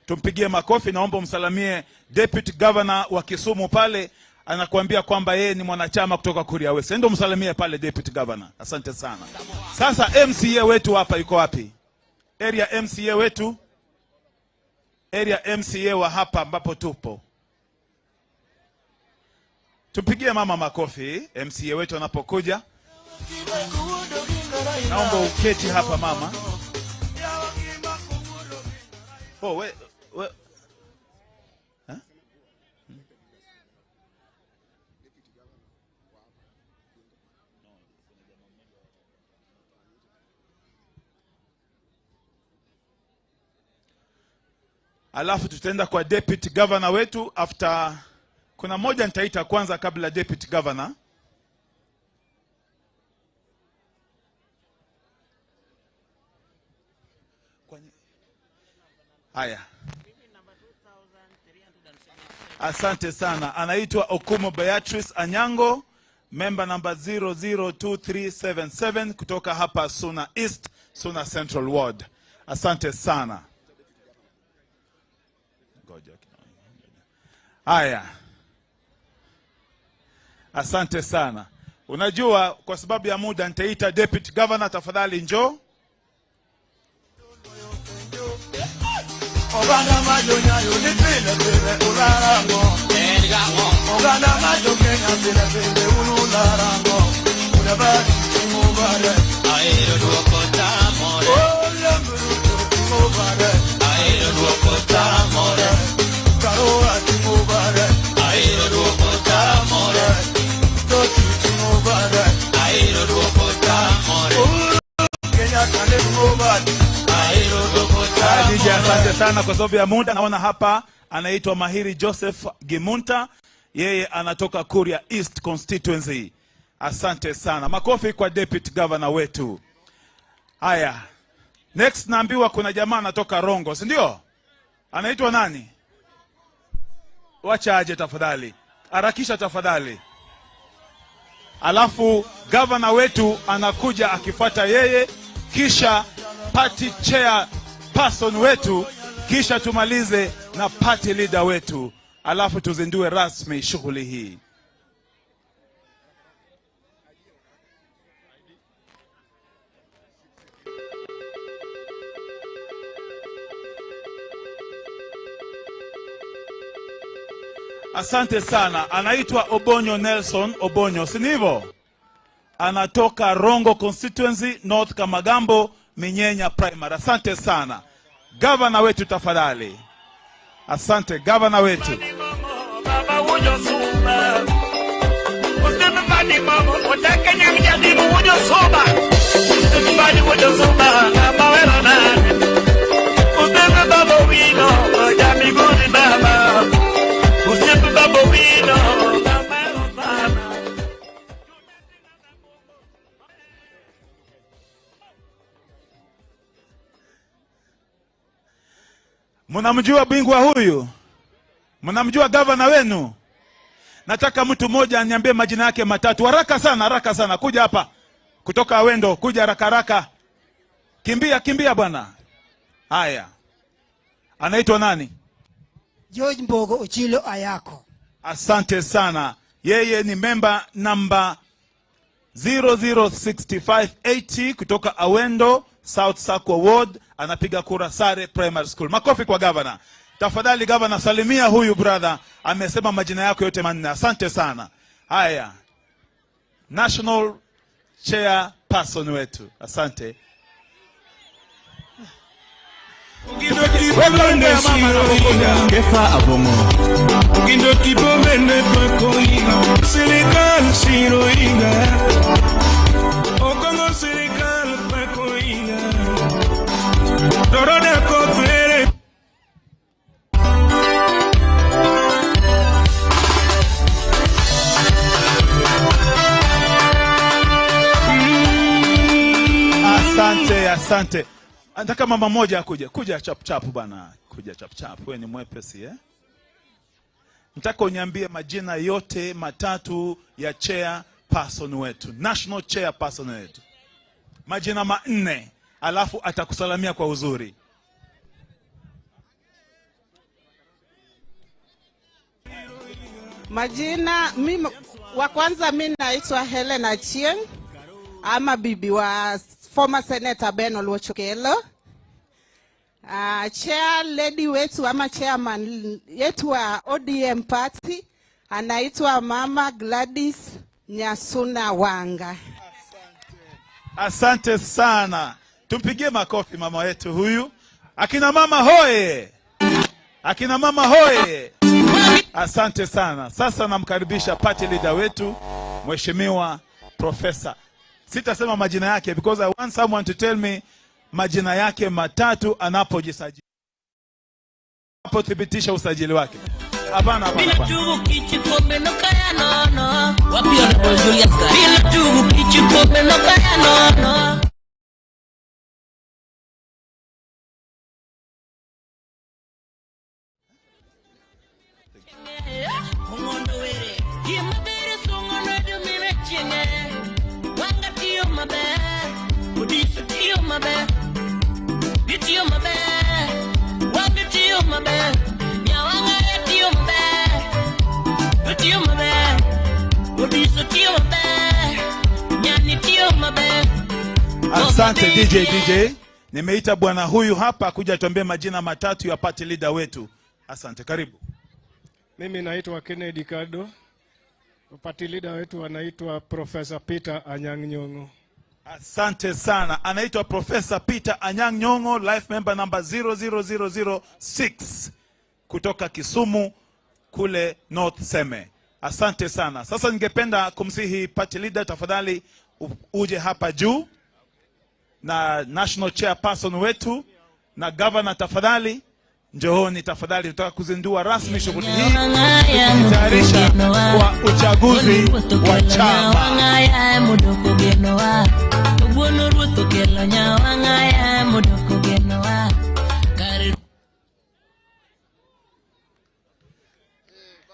Tumpigie makofi. Naomba umsalimie Deputy Governor wa Kisumu pale, anakuambia kwamba yeye ni mwanachama kutoka Kuria West. Ndio umsalimie pale Deputy Governor. Asante sana. Sasa MCA wetu hapa yuko wapi? Area MCA wetu. Area MCA wa hapa ambapo tupo. Tumpigie mama makofi MCA wetu anapokuja. Naomba uketi hapa mama. Oh, we? Huh? Alafu tutaenda kwa Deputy Governor wetu after. Kuna moja nitaita kwanza kabla Deputy Governor. Haya. Asante sana. Anaitwa Okumu Beatrice Anyango, member number 002377 kutoka hapa Suna East, Suna Central Ward. Asante sana. Ngoja kidogo. Haya. Asante sana. Unajua kwa sababu ya muda nitaita Deputy Governor, tafadhali njoo. Oganda majo nyayo ni pile pile ularango. Oganda majo Kenya pile pile ularango. Unabari mubare. Aero duoko tamore. Olamburu mubare. Aero duoko tamore. Karoa mubare. Aero duoko tamore. Toti mubare. Aero duoko tamore. Kenya kane mubare. DJ, asante sana kwa sababu ya muda. Naona hapa anaitwa Mahiri Joseph Gimunta, yeye anatoka Kuria East Constituency. Asante sana. Makofi kwa Deputy Governor wetu. Haya. Next naambiwa kuna jamaa anatoka Rongo, si ndio? Anaitwa nani? Wacha aje tafadhali. Harakisha tafadhali. Alafu governor wetu anakuja akifuata yeye, kisha party chair person wetu, kisha tumalize na party leader wetu, alafu tuzindue rasmi shughuli hii. Asante sana. Anaitwa Obonyo Nelson Obonyo, si ndivyo? Anatoka Rongo Constituency, North Kamagambo, Minyenya Primary. Asante sana. Governor wetu tafadhali. Asante governor wetu. Mnamjua bingwa huyu? Mnamjua governor wenu? Nataka mtu mmoja aniambie majina yake matatu. Haraka sana, haraka sana. Kuja hapa. Kutoka Awendo, kuja haraka haraka. Kimbia, kimbia bwana. Haya. Anaitwa nani? George Mbogo Ochilo Ayako. Asante sana. Yeye ni member number 006580 kutoka Awendo South Sakwa Ward, anapiga kura Sare Primary School. Makofi kwa governor. Tafadhali governor, salimia huyu brother, amesema majina yako yote manne. Asante sana. Haya. National Chair Person wetu. Asante. Kefa Abongo. Ugindo tipo mende pakoiga. Serikal siroiga. Okongo serikal pakoiga. Dorona kofere. Asante, asante. Nataka mama moja akuje. Kuja chap chap bana. Kuja chap chap. Wewe ni mwepesi eh? Nataka uniambie majina yote matatu ya chair person wetu. National chair person wetu. Majina manne. Alafu atakusalamia kwa uzuri. Majina mimi wa kwanza mimi naitwa Helen Achieng, ama bibi wa former Senator Ben Oluoch Okello. Chair lady wetu ama chairman yetu wa ODM party anaitwa Mama Gladys Nyasuna Wanga. Asante sana. Tumpigie makofi mama wetu huyu. Akina mama hoye. Akina mama hoye. Asante sana. Sasa namkaribisha party leader wetu Mheshimiwa Professor. Sitasema majina yake because I want someone to tell me majina yake matatu anapojisajili. Anapothibitisha usajili wake. Hapana, hapana, hapana. maber. Gitiyo maber. Wagitiyo maber. Nyawang'aya tiyo maber. Otiyo maber. Odiso tiyo maber. Nyani tiyo maber. Asante DJ. Nimeita bwana huyu hapa kuja tuambie majina matatu ya party leader wetu. Asante, karibu. Mimi naitwa Kennedy Kado. Party leader wetu anaitwa Professor Peter Anyang' Nyong'o. Asante sana. Anaitwa Professor Peter Anyang' Nyong'o, life member number 00006 kutoka Kisumu kule North Seme. Asante sana. Sasa ningependa kumsihi party leader, tafadhali uje hapa juu, na national chairperson wetu na governor, tafadhali njooni tafadhali, tutaka kuzindua rasmi shughuli hii kujitayarisha kwa uchaguzi wa chama.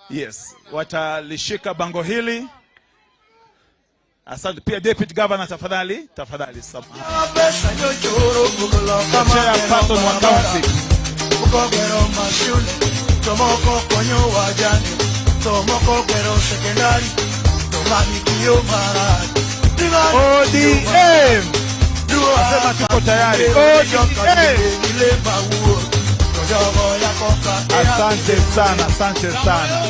Yes, watalishika bango hili. Asante pia Deputy Governor, tafadhali, tafadhali. Chairperson wa county. ODM. Nasema tuko tayari. ODM. Asante sana, asante sana.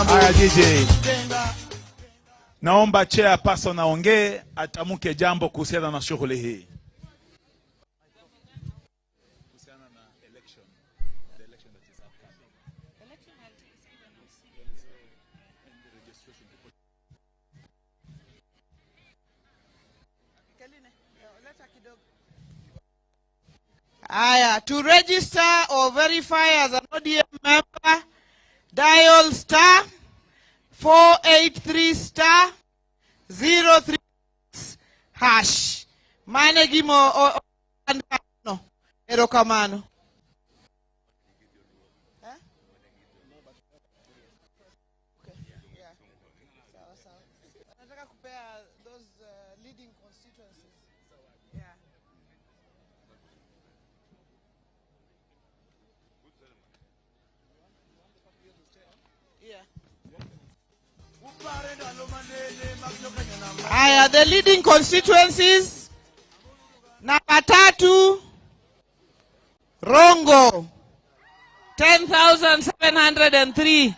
Haya DJ. Naomba chairperson aongee, atamke jambo kuhusiana na shughuli hii. Aya, to register or verify as an ODM member, dial star 483 star 03 hash. Mane gimo o no. Erokamano. Nataka kupea those leading constituencies. Yeah. Aya, the leading constituencies. Namba 3, Rongo, 10,703.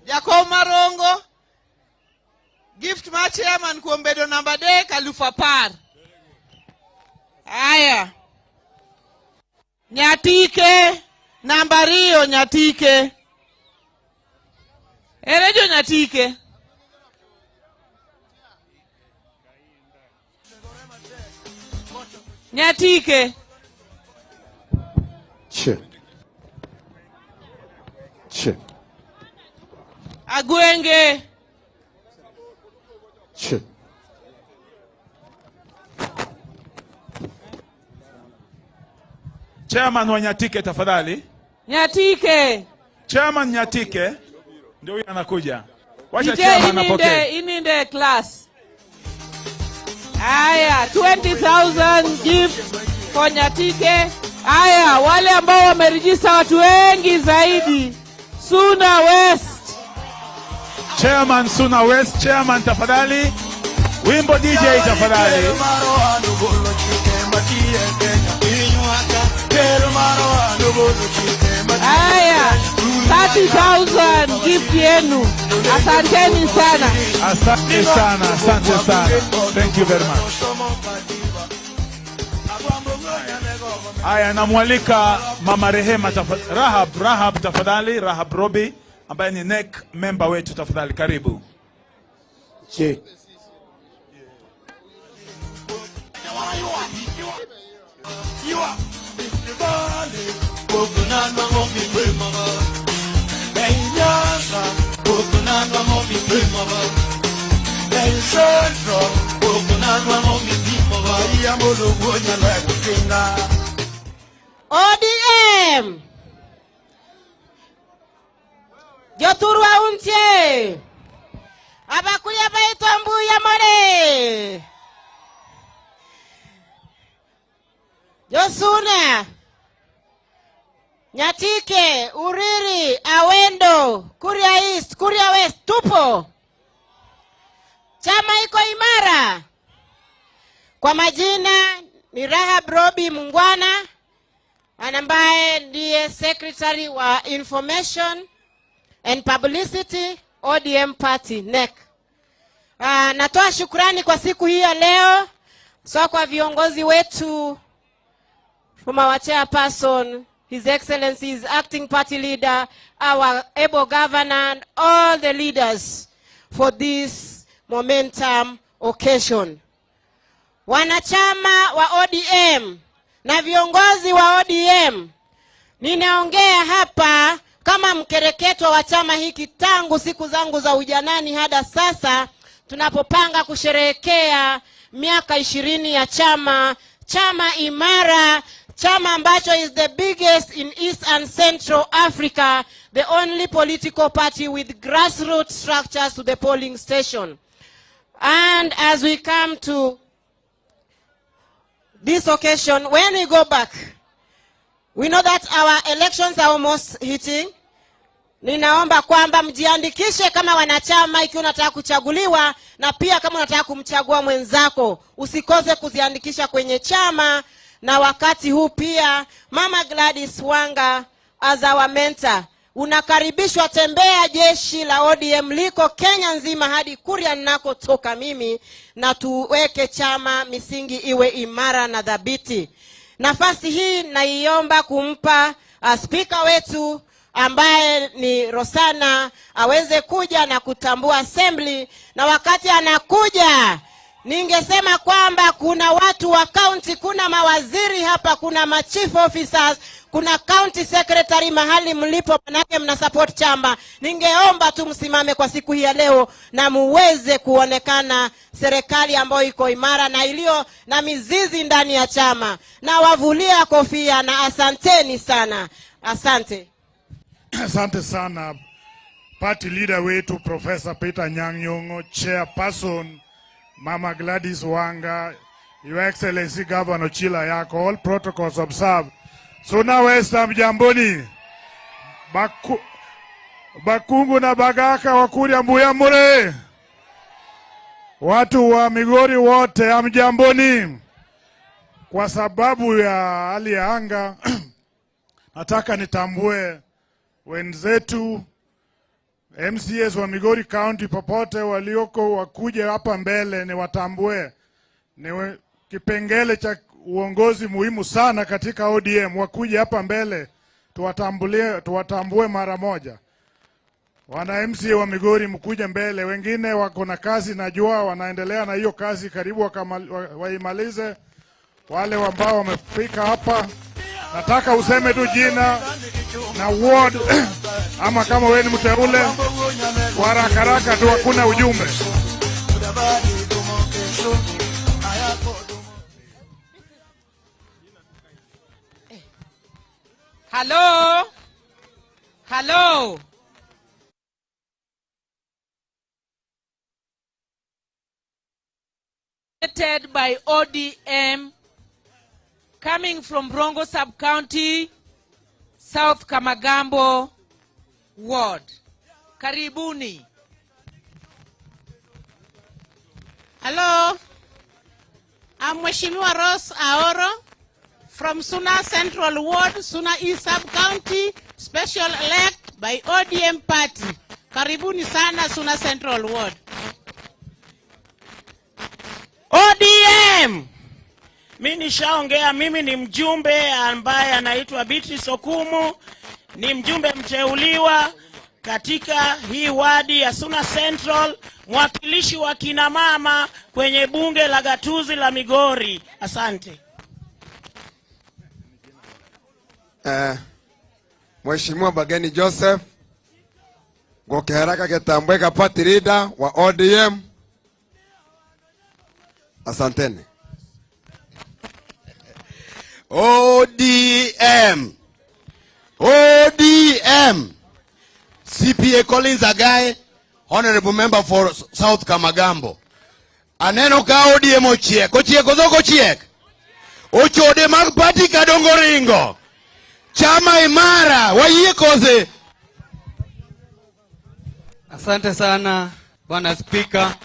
Jakoma Rongo, gift ma chairman kuom bedo namba 3 10,000. Aya, Nyatike namba 2, Nyatike. Ere jo Nyatike? Nyatike. Che. Che. Agwenge. Che. Chairman wa Nyatike tafadhali. Nyatike. Chairman Nyatike ndio huyu anakuja. Wacha chairman apokee. Ininde class. Aya, 20,000 gift kwa Nyatike. Aya, wale ambao wamerejista watu wengi zaidi, Suna West. Chairman Suna West, chairman tafadhali. Wimbo DJ tafadhali. Aya, 30,000 gift yenu. Asanteni sana. Asante sana, asante sana. Thank you very much. Aya, namwalika Mama Rehema tafadhali. Rahab tafadhali, Rahab Robi ambaye ni NEC member wetu tafadhali, karibu. Che. ODM Jothurwa untie Abakuya baitwa mbuya more Josuna Nyatike, Uriri, Awendo, Kuria East, Kuria West, tupo. Chama iko imara. Kwa majina ni Rahab Robi Mungwana, ambaye ndiye Secretary wa Information and Publicity ODM Party NEC. Natoa shukrani kwa siku hii ya leo, so kwa viongozi wetu, from our chairperson, His Excellency, his acting party leader, our able governor, and all the leaders for this momentum occasion. Wanachama wa ODM na viongozi wa ODM, ninaongea hapa kama mkereketwa wa chama hiki tangu siku zangu za ujanani hadi sasa, tunapopanga kusherehekea miaka 20 ya chama, chama imara, chama ambacho is the biggest in East and Central Africa, the only political party with grassroots structures to the polling station. And as we come to this occasion, when we go back, we know that our elections are almost hitting. Ninaomba kwamba mjiandikishe kama wanachama ikiwa unataka kuchaguliwa, na pia kama unataka kumchagua mwenzako, usikose kuziandikisha kwenye chama. Na wakati huu pia Mama Gladys Wanga as our mentor, unakaribishwa. Tembea, jeshi la ODM liko Kenya nzima hadi Kuria ninakotoka mimi, na tuweke chama misingi iwe imara na dhabiti. Nafasi hii naiomba kumpa speaker wetu ambaye ni Rosana aweze kuja na kutambua assembly. Na wakati anakuja, ningesema kwamba kuna watu wa county, kuna mawaziri hapa, kuna ma chief officers, kuna county secretary mahali mlipo, manake mna support chama. Ningeomba tu msimame kwa siku hii ya leo na muweze kuonekana serikali ambayo iko imara na iliyo na mizizi ndani ya chama. Na wavulia kofia na asanteni sana. Asante. Asante sana party leader wetu Professor Peter Anyang' Nyong'o, chairperson Mama Gladys Wanga, Your Excellency Governor Ochilo Ayacko, all protocols observed. Suna West, mjamboni. Bakungu na Bagaka wakuria mbuya mure. Watu wa Migori wote amjamboni. Kwa sababu ya hali ya anga, nataka nitambue wenzetu MCAs wa Migori County popote walioko wakuje hapa mbele ni watambue. Ni kipengele cha uongozi muhimu sana katika ODM, wakuje hapa mbele tuwatambue mara moja. Wana MCA wa Migori mkuje mbele, wengine wako na kazi najua wanaendelea na hiyo kazi karibu waimalize. Wale ambao wamefika hapa, nataka useme tu jina na ward ama kama wewe ni mteule, kwa haraka haraka tu, hakuna ujumbe. Hello? Hello? By ODM, coming from Rongo Sub-County, South Kamagambo Ward. Karibuni. Hello, I'm Mheshimiwa Rose Aoro from Suna Central Ward, Suna East Sub-County, special elect by ODM Party. Karibuni sana Suna Central Ward. ODM! Mimi nishaongea, mimi ni mjumbe ambaye anaitwa Beatrice Okumu, ni mjumbe mteuliwa katika hii wadi ya Suna Central, mwakilishi wa kina mama kwenye bunge la gatuzi la Migori. Asante. Mheshimiwa Bageni Joseph Gokeharaka Ketambweka, party leader wa ODM. Asanteni. ODM. ODM. CPA Collins Agae, Honorable Member for South Kamagambo. Aneno ka ODM ochiek. Ochiek koso ok ochiek? Ochode mag party kadongo ringo. Chama imara, wayie kose. Asante sana Bwana Spika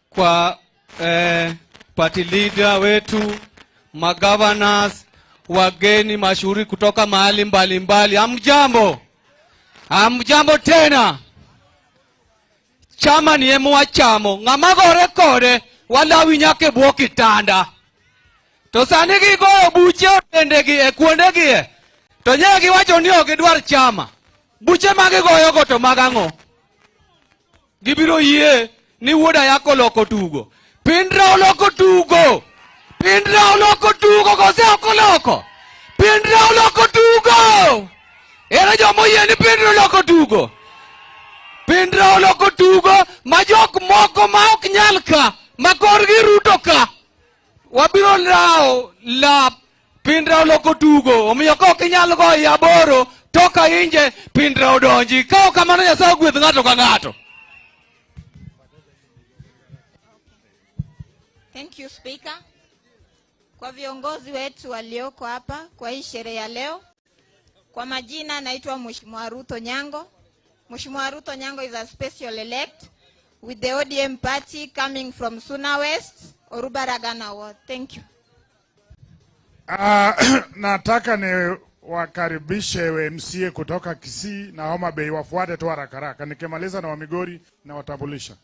kwa party leader wetu, magovernors, wageni mashuhuri kutoka mahali mbalimbali. Hamjambo? Hamjambo tena. Chama ni emu chamo ng'ama gore kode walawi nyaka e bwo kitanda. To sani gigoyo buche otendegi e kuondegi e to nye giwacho ni ok gidwar chama. Buche ma gigoyogo to mag ang'o? Gibiro yie ni wuod Ayako oloko tugo. Pindra oloko tugo. Pindra oloko tugo kose ok oloko? Pindra oloko tugo. Ere joma oyie ni Pindra oloko tugo? Pindra oloko tugo ma jok moko ma ok nyal ka ma korgi ruto ka. Wabiro lawo lap Pindra oloko tugo. Omiyo ka ok inyal goyo aboro toka inje Pindra odonji. Ka ok kamano Nyasaye ogwedh ng'ato ka ng'ato. Thank you, Speaker. Kwa viongozi wetu walioko hapa kwa hii sherehe ya leo. Kwa majina naitwa Mheshimiwa Ruto Nyango. Mheshimiwa Ruto Nyango is a special elect with the ODM party coming from Suna West, Oruba Ragana Ward. Thank you. Nataka ni wakaribishe MCA kutoka Kisii na Homa Bay wafuate tu haraka haraka. Nikimaliza na wa Migori na watambulisha.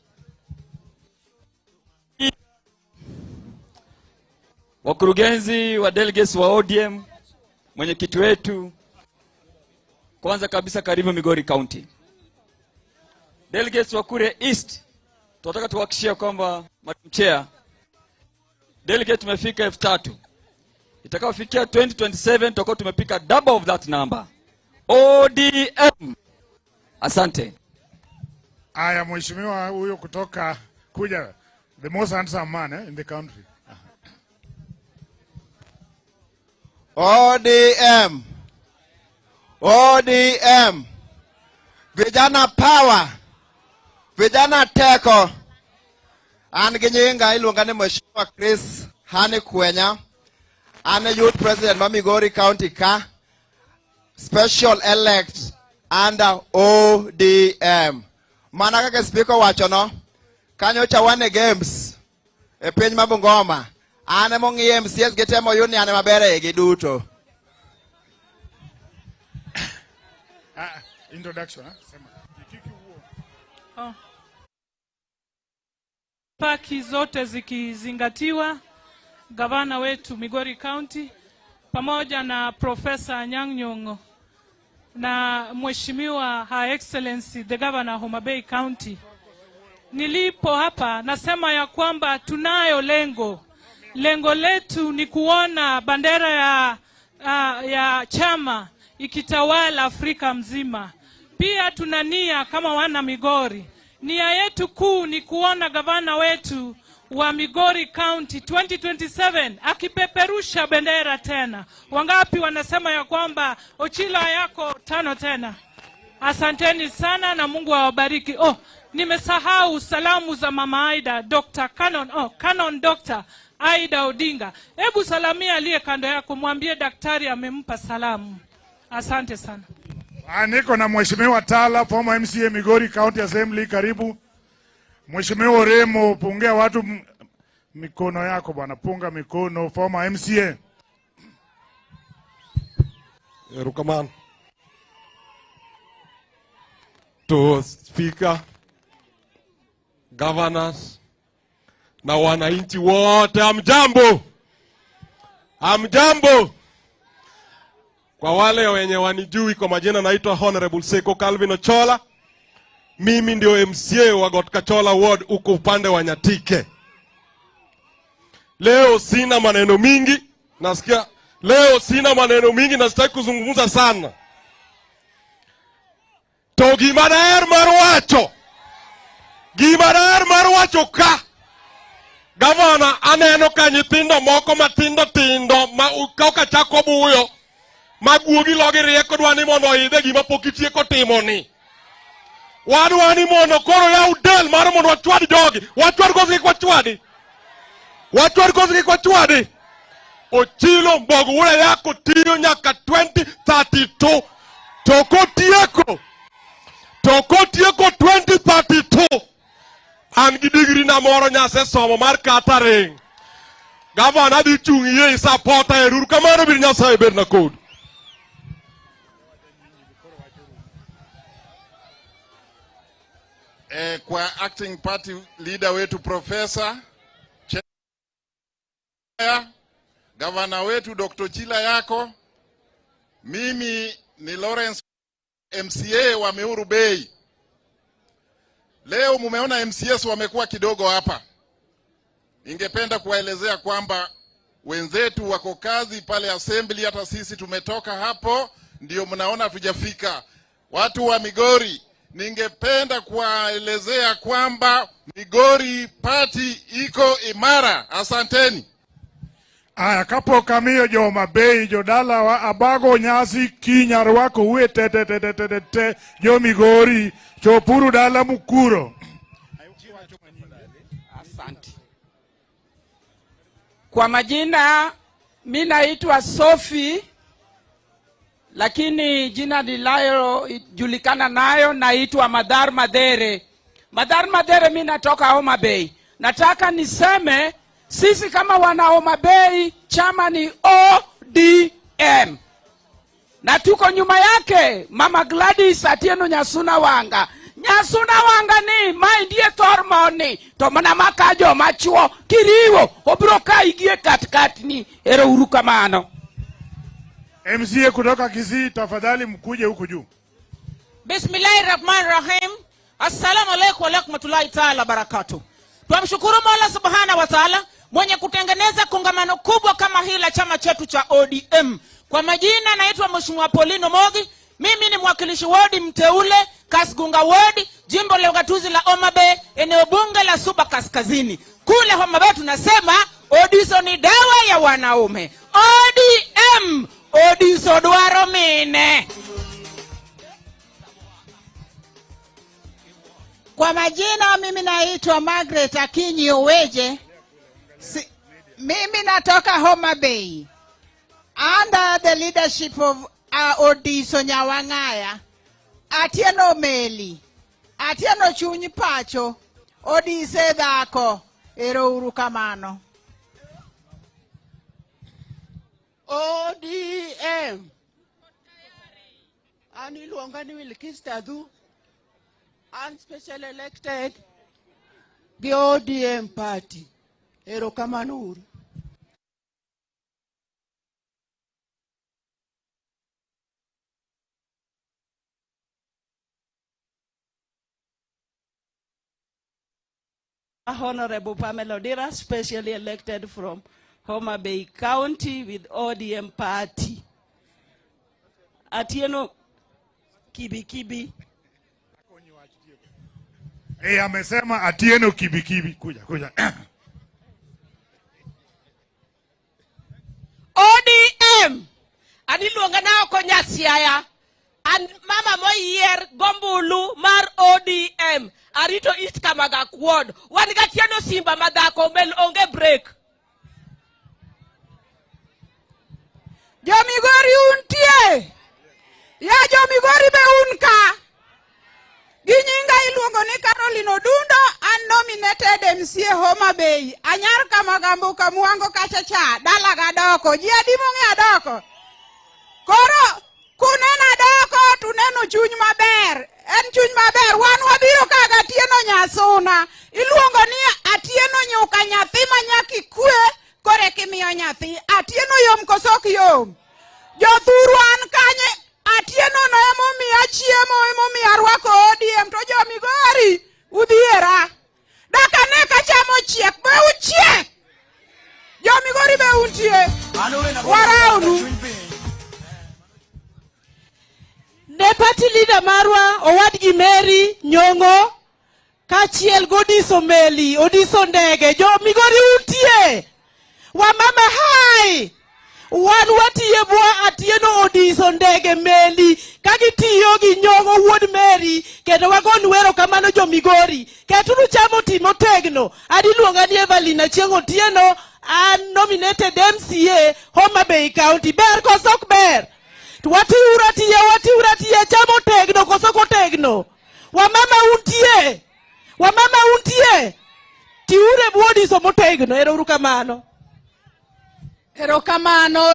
Wakurugenzi wa delegates wa ODM, mwenyekiti wetu, kwanza kabisa karibu Migori County. Delegates wa Kuria East, tunataka tuhakikishie kwamba Madam Chair, delegate tumefika 3000. Itakapofikia 2027 tutakuwa tumepika double of that number. ODM. Asante. Aya, mheshimiwa huyo kutoka kuja, the most handsome man in the country. ODM. ODM. Vijana power. Vijana teko. An gi nyinga iluonga ni Mheshimiwa Chris Hani Kwenya. An youth president ma Migori County ka. Special elect under ODM. Mana kaka speaker wachono, kanyocha wan e games e piny ma Bungoma. An ema ong'i MCS gi temo yud ni an ema ber e gi duto. Introduction, Sema. Oh. Paki zote zikizingatiwa, gavana wetu Migori County pamoja na Professor Anyang' Nyong'o na Mheshimiwa Her Excellency the Governor Homa Bay County. Nilipo hapa nasema ya kwamba tunayo lengo. Lengo letu ni kuona bendera ya chama ikitawala Afrika mzima. Pia tuna nia kama wana Migori. Nia yetu kuu ni kuona gavana wetu wa Migori County 2027 akipeperusha bendera tena. Wangapi wanasema ya kwamba Ochilo Ayako 5 tena? Asanteni sana na Mungu awabariki. Oh, nimesahau salamu za Mama Aida, Dr. Canon, Canon Dr. Aida Odinga. Hebu salamia aliye kando yako, mwambie daktari amempa salamu. Asante sana. Niko na Mheshimiwa Tala, former MCA Migori County Assembly, karibu. Mheshimiwa Oremo, pungia watu mikono yako bwana, punga mikono, former MCA. Erokamano. To Speaker, governors na wananchi wote, hamjambo. Hamjambo. Kwa wale wenye wanijui kwa majina, naitwa Honorable Seko Calvin Ochola. Mimi ndio MCA wa Gotkachola Ward huko upande wa Nyatike. Leo sina maneno mingi, nasikia leo sina maneno mingi na sitaki kuzungumza sana. To gima daher mar wacho, gima daher mar wacho ka Gavana aneno ka nyithindo moko matindo tindo ma koka chako buyo ma guogi logi rieko dwa ni mondo oidhe gima pok itieko timo ni. Wadwa ni mondo koro yaw del mar mondo wachwad jogi. Wachwad koso kik wachwadi. Wachwad koso kik wachwadi. Ochilo Mbogo wuod Ayako tiyo nyaka 2032 to kotieko 2032 an gi digri na moro nyasesomo mar catering. Gavana dhi chung' yie isapota eruru kamano bir Nyasaye bedna kodu. Kwa acting party leader wetu Professor Chea, gavana wetu Dr. Chila Yako, mimi ni Lawrence MCA wa Miuru Bay. Leo mumeona MCS wamekuwa kidogo hapa. Ningependa kuwaelezea kwamba wenzetu wako kazi pale assembly, hata sisi tumetoka hapo ndio mnaona hatujafika. Watu wa Migori, ningependa kuwaelezea kwamba Migori party iko imara. Asanteni. Aya, kapok amiyo jo Homa Bay jodalawa abago nyasi kiny arwakou e te te te te te te te jo Migori chopuru dala Mukuro. Asante. Kwa majina mi naitwa Sophie, lakini jina nililojulikana nayo naitwa Madhar Madhere. Madhar Madhere, mi natoka Homa Bay. Nataka niseme sisi kama wana Homa Bay, chama ni ODM. Na tuko nyuma yake Mama Gladys Atieno Nyasuna Wanga. Nyasuna Wanga ni ma ndiye thormoni to mana maka joma chuo kiriwo obro ka igie katikati ni ero uru kamano. MCA kutoka Kisii, tafadhali mkuje huku juu. Bismillahirrahmanirrahim. Assalamu alaikum wa rahmatullahi ta'ala barakatuh. Twamshukuru Mola Subhana wa Ta'ala mwenye kutengeneza kongamano kubwa kama hili la chama chetu cha ODM. Kwa majina naitwa Mheshimiwa Paulino Mogi. Mimi ni mwakilishi wodi mteule Kasgunga wodi, jimbo la ugatuzi la Homa Bay, eneo bunge la Suba Kaskazini. Kule Homa Bay tunasema Odiso ni dawa ya wanaume. ODM, Odiso dwaro mine. Kwa majina mimi naitwa Margaret Akinyi Oweje. Mimi natoka Homa Bay. Under the leadership of Odiso Nyawang'aya, Atieno Meli, Atieno Chuny Pacho, Odise dhako, ero uru kamano. ODM. An iluonga ni Wilkis Tadhu. An special elected gi ODM party. Ero kamano uru. Honorable Pamela Odira, specially elected from Homa Bay County with ODM party. Atieno Kibi Kibi. Eh, amesema Atieno Kibi Kibi. Kuja, kuja. ODM. Aniluonga na oko Nyasiaya. An mama moyier gombulu mar ODM. Arito East Kamaga Ward. Wan ga Atieno Simba madhako mel onge break. Jomigori untie. Ya Jomigori be un ka. Gi nyinga iluongo ni Caroline Odundo, an nominated MCA Homa Bay. Anyar Kamagambo Kamuango kacha cha, dala gadoko. Ji adi mong'e adoko? Koro kuneno adoko tuneno chuny maber. En chuny maber. Wan wabiro ka ga Atieno Nyasuna. Iluongo ni Atieno nyuka nyathi ma nyaka ikwe kore kimiyo nyathi. Atieno yom koso ok yom? Jothuru an kanye? Atieno no emomiya chiemo, emomiya arwako ODM to jo Migori udhiera. Dak ane ka chamo chiek, be uchiek. Jo Migori be untie. Waraunu. Ne party leader marwa owadgi Mary Nyong'o Kaachiel gi Odiso meli, Odiso ndege, jo Migori untie. Wamama hai. Wan watiye bwo Atieno Odiso ndege meli ka gitiyo gi Nyong'o wuod Mary kendo wagonu erokamano jo Migori. Keturu cham oti motegno. Adiluonga ni Evelyn Achieng' Otieno, an nominated MCA Homa Bay County. Ber koso ok ber? To watiuru atiya, watiuru atiya, cham otegno koso ok otegno? Wamama untie? Wamama untie? Tiuru e bwo Odiso motegno. Ero uru kamano. Erokamano.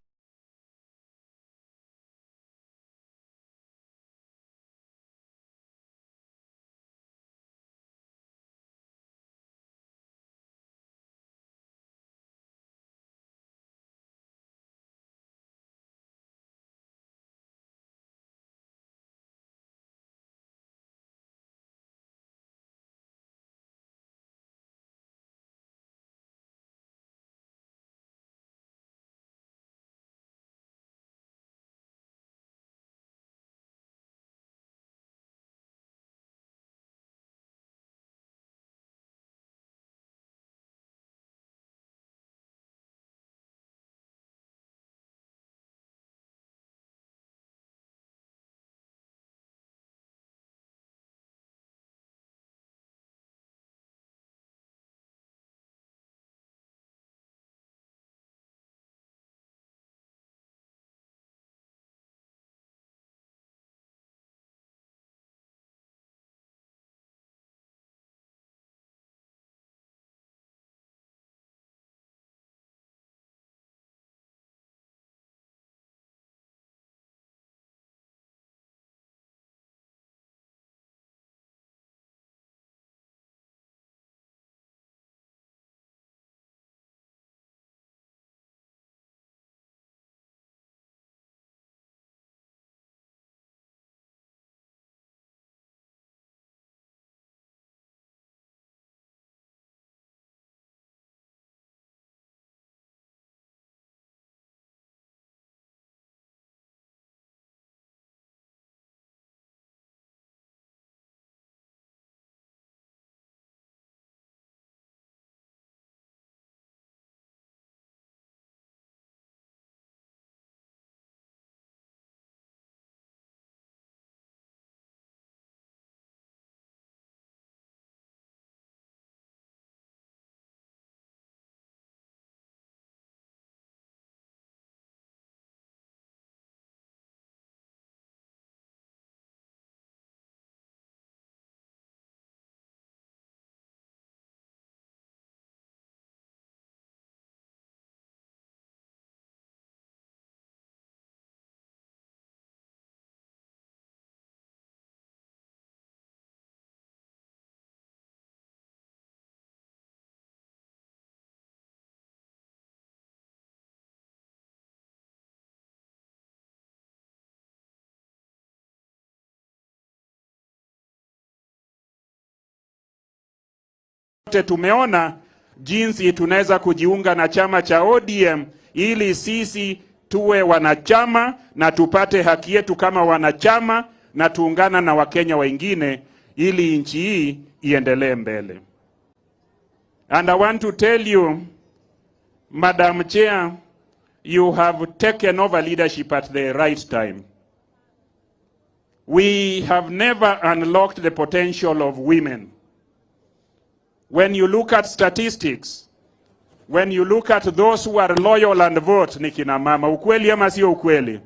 Wote tumeona jinsi tunaweza kujiunga na chama cha ODM ili sisi tuwe wanachama na tupate haki yetu kama wanachama na tuungana na Wakenya wengine ili nchi hii iendelee mbele. And I want to tell you, Madam Chair, you have taken over leadership at the right time. We have never unlocked the potential of women. When you look at statistics, when you look at those who are loyal and vote, ni kina mama. Ukweli ama sio ukweli?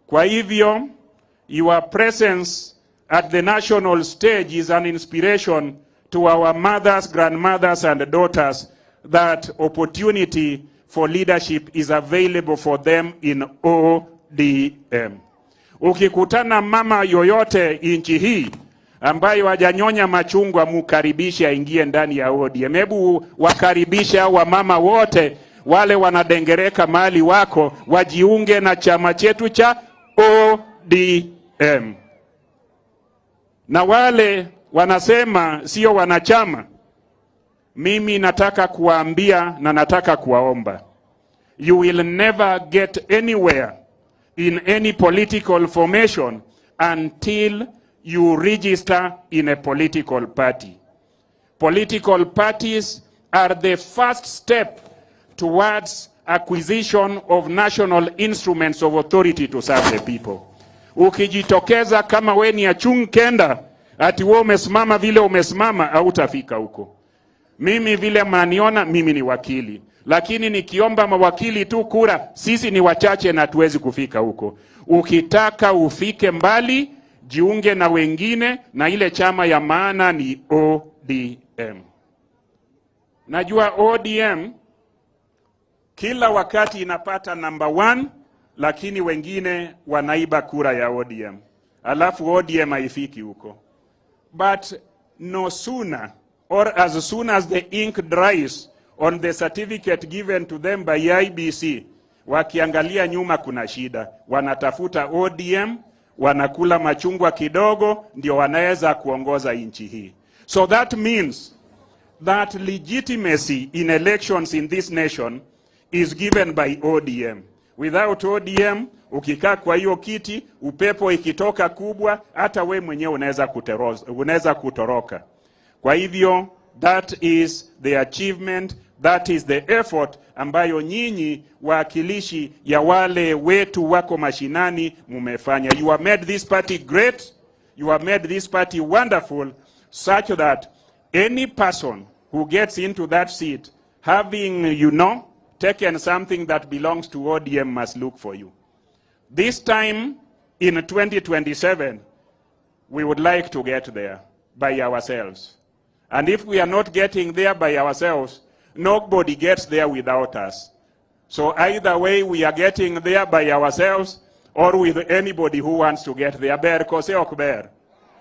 Kwa hivyo, your presence at the national stage is an inspiration to our mothers, grandmothers, and daughters that opportunity for leadership is available for them in ODM. Ukikutana mama yoyote nchi hii ambayo hajanyonya machungwa, mukaribishe aingie ndani ya ODM. Hebu wakaribishe hao wamama wote wale wanadengereka mali wako wajiunge na chama chetu cha ODM. Na wale wanasema sio wanachama, mimi nataka kuwaambia na nataka kuwaomba, you will never get anywhere in any political formation until you register in a political party. Political parties are the first step towards acquisition of national instruments of authority to serve the people. Ukijitokeza kama we ni achung kenda, ati wewe umesimama vile umesimama, hautafika huko. Mimi vile mnaniona, mimi ni wakili, lakini nikiomba mawakili tu kura, sisi ni wachache na hatuwezi kufika huko. Ukitaka ufike mbali, jiunge na wengine, na ile chama ya maana ni ODM. Najua ODM kila wakati inapata number 1, lakini wengine wanaiba kura ya ODM, alafu ODM haifiki huko. But no sooner or as soon as the ink dries on the certificate given to them by IBC, wakiangalia nyuma kuna shida, wanatafuta ODM, wanakula machungwa kidogo, ndio wanaweza kuongoza nchi hii. So that means that legitimacy in elections in this nation is given by ODM. Without ODM, ukikaa kwa hiyo kiti, upepo ikitoka kubwa, hata we mwenyewe unaweza kutoroka. Kwa hivyo, that is the achievement, that is the effort ambayo nyinyi waakilishi ya wale wetu wako mashinani mumefanya. You have made this party great, you have made this party wonderful, such that any person who gets into that seat, having, you know, taken something that belongs to ODM, must look for you. This time, in 2027, we would like to get there by ourselves. And if we are not getting there by ourselves, nobody gets there without us. So either way, we are getting there by ourselves or with anybody who wants to get there. Ber kose ok ber.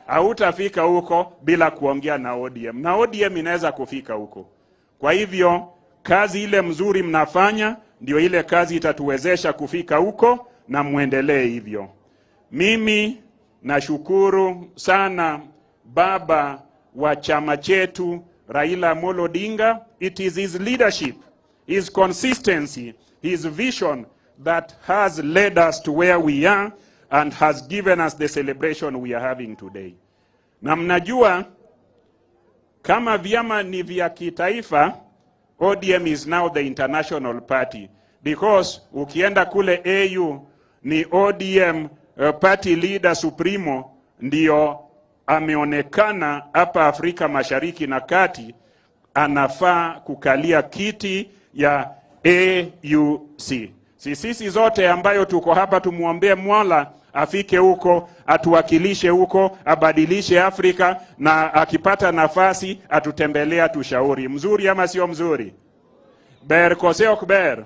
Hautafika huko bila kuongea na ODM. Na ODM inaweza kufika huko. Kwa hivyo, kazi ile mzuri mnafanya, ndio ile kazi itatuwezesha kufika huko, na muendelee hivyo. Mimi nashukuru sana baba wa chama chetu Raila Amolo Odinga. It is his leadership, his consistency, his vision that has led us to where we are and has given us the celebration we are having today. Na mnajua kama vyama ni vya kitaifa, ODM is now the international party, because ukienda kule AU ni ODM party leader supremo ndio ameonekana hapa Afrika Mashariki na Kati anafaa kukalia kiti ya AUC. Sisi zote ambayo tuko hapa tumuombee Mola afike huko, atuwakilishe huko, abadilishe Afrika, na akipata nafasi atutembelea, tushauri. Mzuri ama sio mzuri? Ber kose ok ber?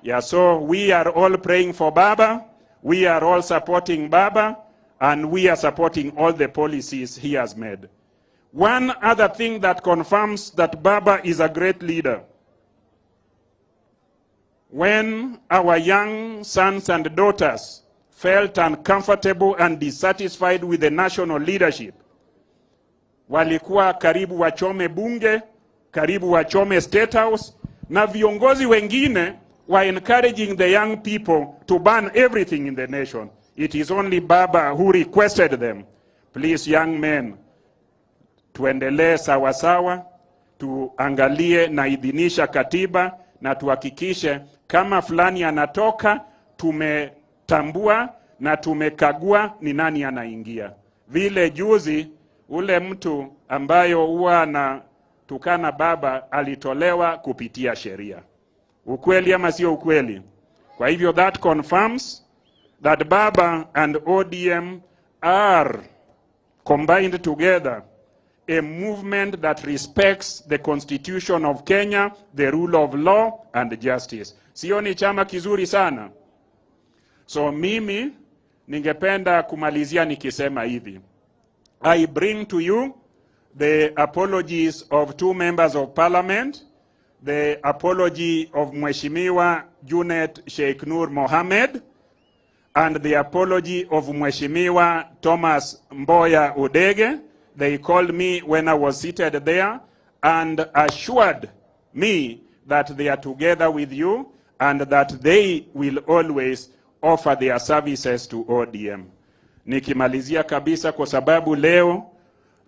Yeah, so we are all praying for Baba, we are all supporting Baba, and we are supporting all the policies he has made. One other thing that confirms that Baba is a great leader: when our young sons and daughters felt uncomfortable and dissatisfied with the national leadership, walikuwa karibu wachome bunge, karibu wachome State House, na viongozi wengine were encouraging the young people to burn everything in the nation. It is only Baba who requested them, please young men, tuendelee sawasawa, tuangalie na idhinisha katiba, na tuhakikishe kama fulani anatoka, tumetambua na tumekagua ni nani anaingia. Vile juzi ule mtu ambayo huwa anatukana Baba alitolewa kupitia sheria. Ukweli ama sio ukweli? Kwa hivyo that confirms that Baba and ODM are combined together a movement that respects the Constitution of Kenya, the rule of law and justice. Sio ni chama kizuri sana? So mimi ningependa kumalizia nikisema hivi. I bring to you the apologies of two members of parliament, the apology of Mheshimiwa Junet Sheikh Nur Mohamed, and the apology of Mheshimiwa Thomas Mboya Odege. They called me when I was seated there and assured me that they are together with you and that they will always offer their services to ODM. Nikimalizia kabisa, kwa sababu leo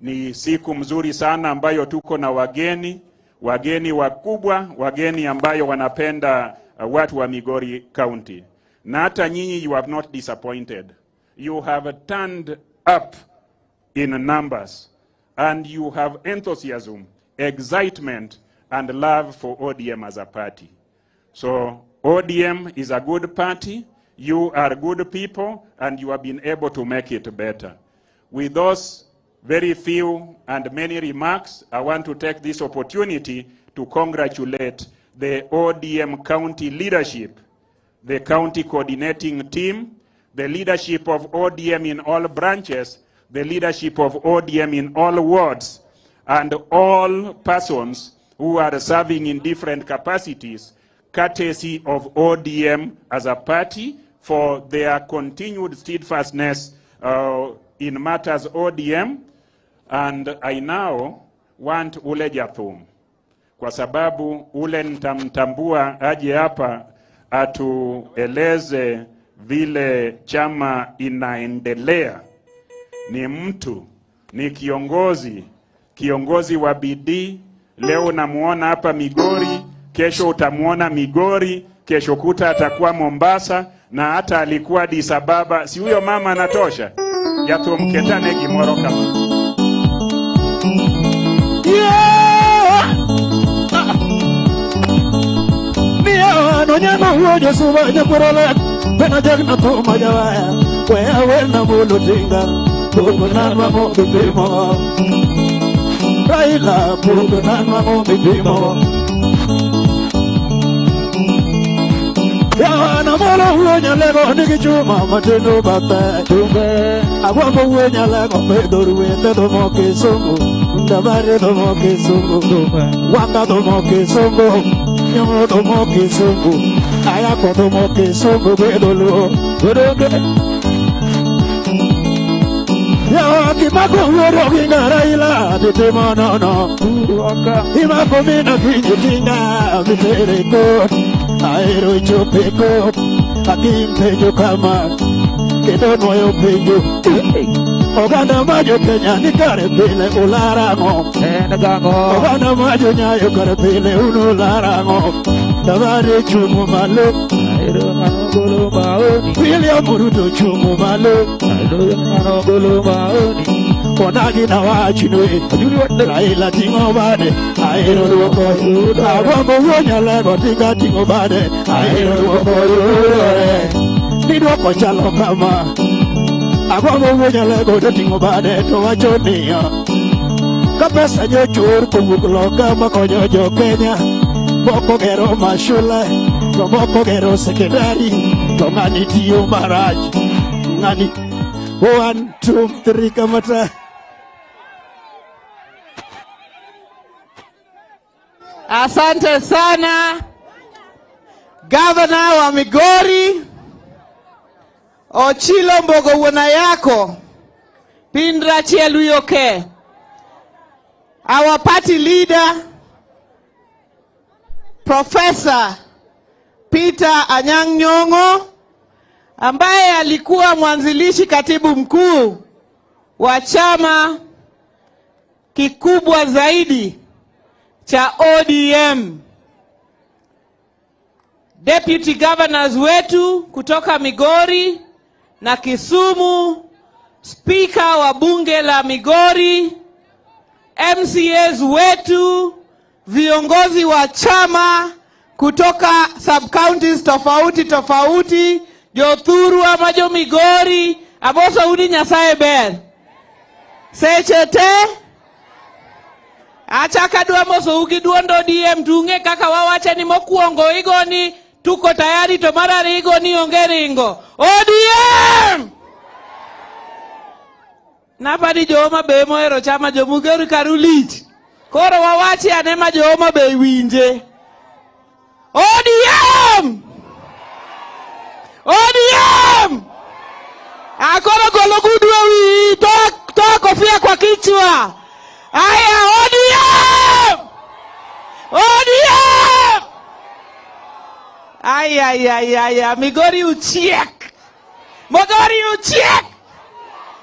ni siku mzuri sana ambayo tuko na wageni, wageni wakubwa, wageni ambayo wanapenda watu wa Migori County. Na hata nyinyi, you have not disappointed. You have turned up in numbers and you have enthusiasm, excitement and love for ODM as a party. So ODM is a good party, you are good people, and you have been able to make it better. With those very few and many remarks, I want to take this opportunity to congratulate the ODM county leadership, the county coordinating team, the leadership of ODM in all branches, the leadership of ODM in all wards, and all persons who are serving in different capacities, courtesy of ODM as a party, for their continued steadfastness in matters ODM. And I now want ule Jathum, kwa sababu ule nitamtambua aje hapa atueleze vile chama inaendelea. Ni mtu, ni kiongozi, kiongozi wa bidii. Leo namuona hapa Migori, kesho utamuona Migori, kesho kuta atakuwa Mombasa, na hata alikuwa Addis Ababa. Si huyo mama anatosha? Jathum ketane gimoro kama. Yeah! Nonyama huo suba nyakurole pena jagna to majawaya wewe na mulu tinga bugu na mo bipimo Raila bugu na mo bipimo ya na molo huo nyalego nikichuma matendo bata tumbe agwambo huo nyalego pedoru wete domo kisungu ndabare domo kisungu wanga domo kisungu nyomo domo kisungu ayako domo kisungu bedolo bedolo ya kimako huo ginga Raila bitemo no no imako mina kinyitinga bitereko aero chopeko akimpejo kama kedo noyo pejo oganda majo Kenya ni kare pile ularango oganda majo nyayo kare pile unularango tabare chumo malo William Ruto chumo malo onagi na wachinwe Raila tingo bade aero ruoko agwambo wuo tinga tingo bade aero ruoko nidwoko chalo kama agwambo wuo nyalego to tingo bade to wacho niya ka pesa nyochur kowuok loka makonyo jo Kenya moko gero mashule to moko gero sekondari to ng'ani tiyo marach ng'ani 1 2 3 kamata. Asante sana Governor wa Migori Ochilo Mbogo wuona yako Pindra Cheluyoke, our party leader Professor Peter Anyang' Nyong'o ambaye alikuwa mwanzilishi katibu mkuu wa chama kikubwa zaidi cha ODM. Deputy governors wetu kutoka Migori na Kisumu, speaker wa bunge la Migori, MCAs wetu, viongozi wa chama kutoka sub-counties tofauti tofauti, jothuru ama jo Migori, aboso udi Nyasaye ber. Seche te achaka dwa moso ugi duond ODM tung'e kaka wawache ni mokwongo igoni tuko tayari to mar ariyo igoni onge ringo. ODM! Napani jo Homa Bay mohero chama jo Mugeri karu lich. Koro wawachi ane ma jo Homa Bay winje. ODM! ODM! Akoro golo gudu e wi, toa kofia kwa kichwa. Aya, ODM! ODM! Ay, ay, ay, ay, ay, Migori uchiek. Migori uchiek.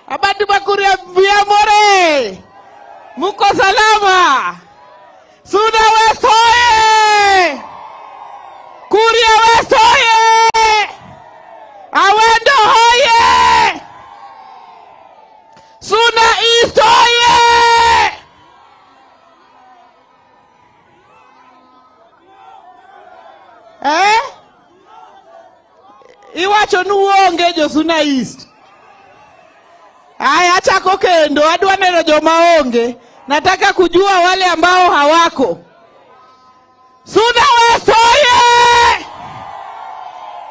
Abantu bakuria Biamore. Muko salama. Suna West oye! Kuria West oye! Awendo oye! Suna East oye! Eh? Iwacho ni uonge jo Suna East. Aya, achako kendo, adwa neno joma onge. Nataka kujua wale ambao hawako. Suna West oye!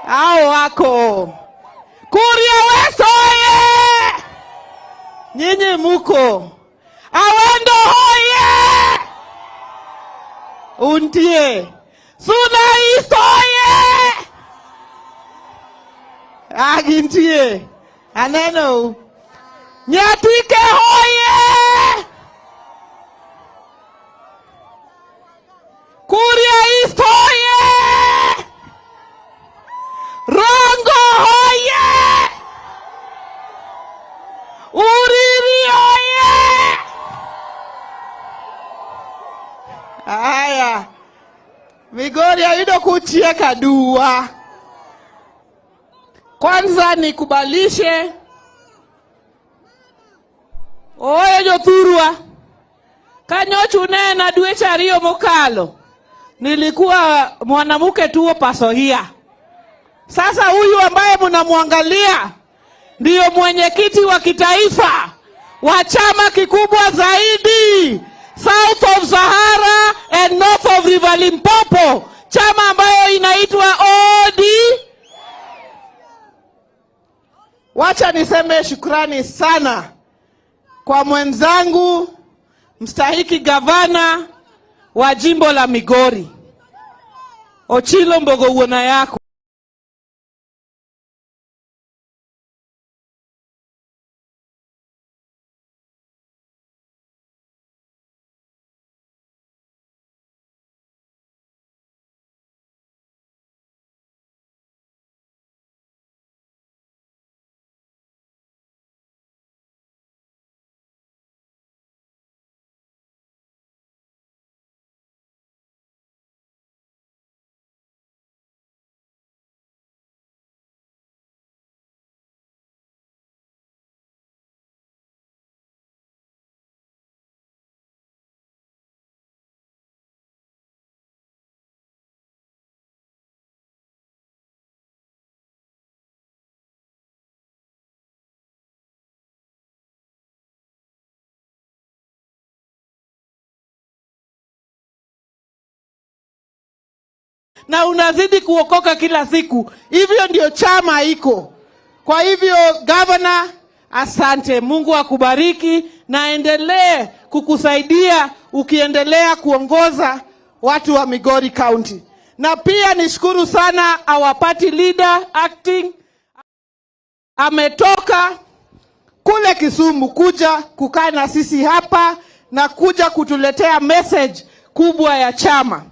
Hao wako. Kuria West oye! Nyinyi muko. Awendo oye! Untie. Suna East oye! Agintie. Aneno. Nyatike oye! Kuria East oye! Rongo oye! Uriri oye! Aya. Migori ayudo kuchieka dua. Kwanza nikubalishe oye jothurwa. Kanyochu nena dweche ariyo mokalo. Nilikuwa mwanamke tu pasohia. Sasa huyu ambaye mnamwangalia ndiyo mwenyekiti wa kitaifa wa chama kikubwa zaidi South of Sahara and North of River Limpopo, chama ambayo inaitwa OD. Wacha niseme shukrani sana kwa mwenzangu mstahiki gavana wa jimbo la Migori, Ochilo Mbogo Wuona yako. Na unazidi kuokoka kila siku. Hivyo ndio chama iko. Kwa hivyo governor, asante. Mungu akubariki na endelee kukusaidia ukiendelea kuongoza watu wa Migori County. Na pia nishukuru sana our party leader acting, ametoka kule Kisumu kuja kukaa na sisi hapa na kuja kutuletea message kubwa ya chama.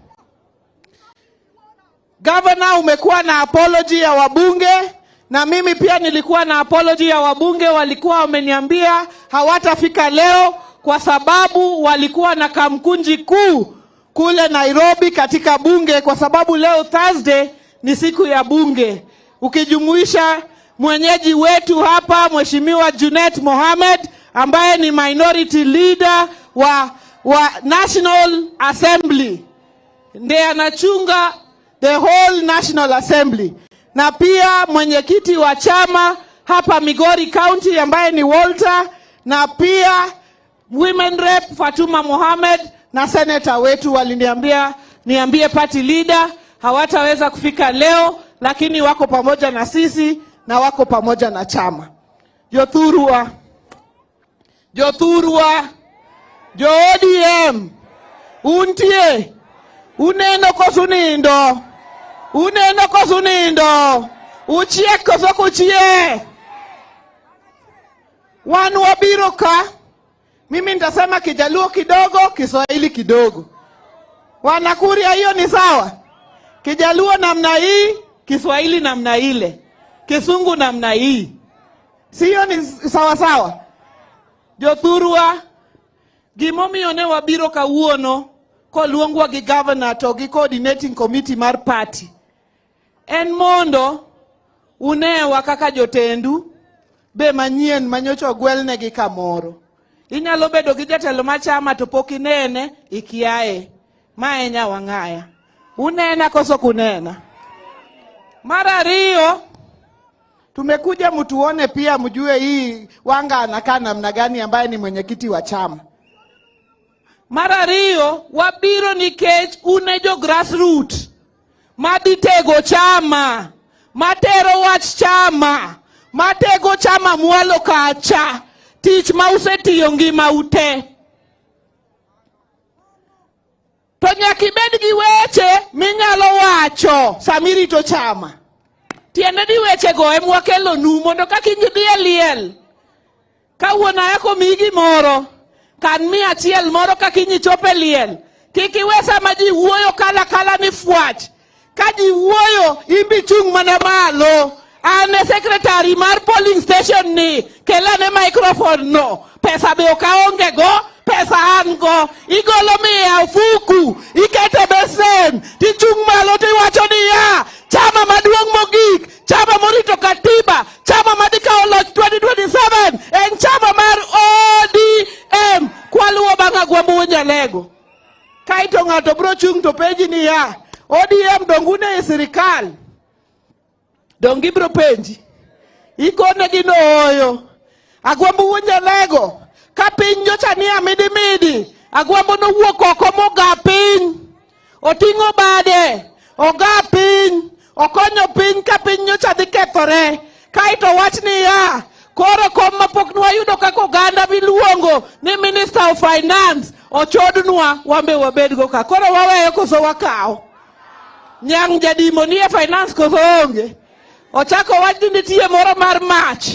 Governor, umekuwa na apology ya wabunge, na mimi pia nilikuwa na apology ya wabunge. Walikuwa wameniambia hawatafika leo kwa sababu walikuwa na kamkunji kuu kule Nairobi katika bunge, kwa sababu leo Thursday ni siku ya bunge. Ukijumuisha mwenyeji wetu hapa Mheshimiwa Junet Mohamed ambaye ni minority leader wa National Assembly, ndiye anachunga the whole National Assembly, na pia mwenyekiti wa chama hapa Migori County ambaye ni Walter, na pia Women Rep Fatuma Mohamed na senator wetu waliniambia niambie party leader hawataweza kufika leo, lakini wako pamoja na sisi na wako pamoja na chama. Jothurwa, Jothurwa, Jo ODM, untie, uneno kosunindo, uneno kosunindo, uchiek koso kuchie. Wan wabiro ka, mimi nitasema Kijaluo kidogo, Kiswahili kidogo. Wanakuria hiyo ni sawa? Kijaluo namna hii, Kiswahili namna ile, Kisungu namna hii. Siyo ni sawa sawa? Jothurwa, gimomiyo ne wabiro kawuono koluongwa gi governor to gi coordinating committee mar party en mondo unewa kaka jotendu be manyien manyocha ogwelnegi kamoro. Inyalo bedo gi jatelo mar chama to pok inene, ikiaye. Ma e Nyawang'aya. Unena koso kunena? Mar ariyo, tumekuja mtuone pia mjue hii Wanga anakaa namna gani ambaye ni mwenyekiti wa chama. Mar ariyo, wabiro nikech un e jo grassroot madhi tego chama, matero wach chama, matego chama mwalo kacha, tich ma usetiyo ngima ute. To nyaka ibed gi weche minyalo wacho samirito chama. Tiende ni wechego ema wakelonu mondo ka kiny idhi e liel, ka wuon ayako omiyi gimoro, kan 100 moro ka kiny ichopo e liel, kik iwe sama ji wuoyo kala kala ni fwach. Ka ji wuoyo, in be ichung' mana malo. An e secretary mar polling station ni, kelane microphone no. Pesa be ok aonge go, pesa an go. Igolo 100 ofuku, ikete besen, tichung' malo tiwacho niya, chama maduong' mogik, chama morito katiba, chama madhi kawo loch 2027, en chama mar ODM. Kwaluwo bang' Agwambo Nyalego. Kaeto ng'ato biro chung' to penji niya, ODM dongune e sirikal? Dong gibiro penji. Ikonegi no ooyo. Agwambo wuon Nyalego, ka piny nyocha ni amidimidi, Agwambo nowuok oko moga piny. Oting'o bade, oga piny, okonyo piny ka piny nyocha dhi kethore. Kaeto wach niya, koro kom mapok nwayudo kaka oganda miluongo ni Minister of Finance ochodnwa wambe wabedgo ka. Koro waweyo koso wakawo? Nyang' jadimo nie finance koso onge? Ochako wach ni nitie moro mar mach.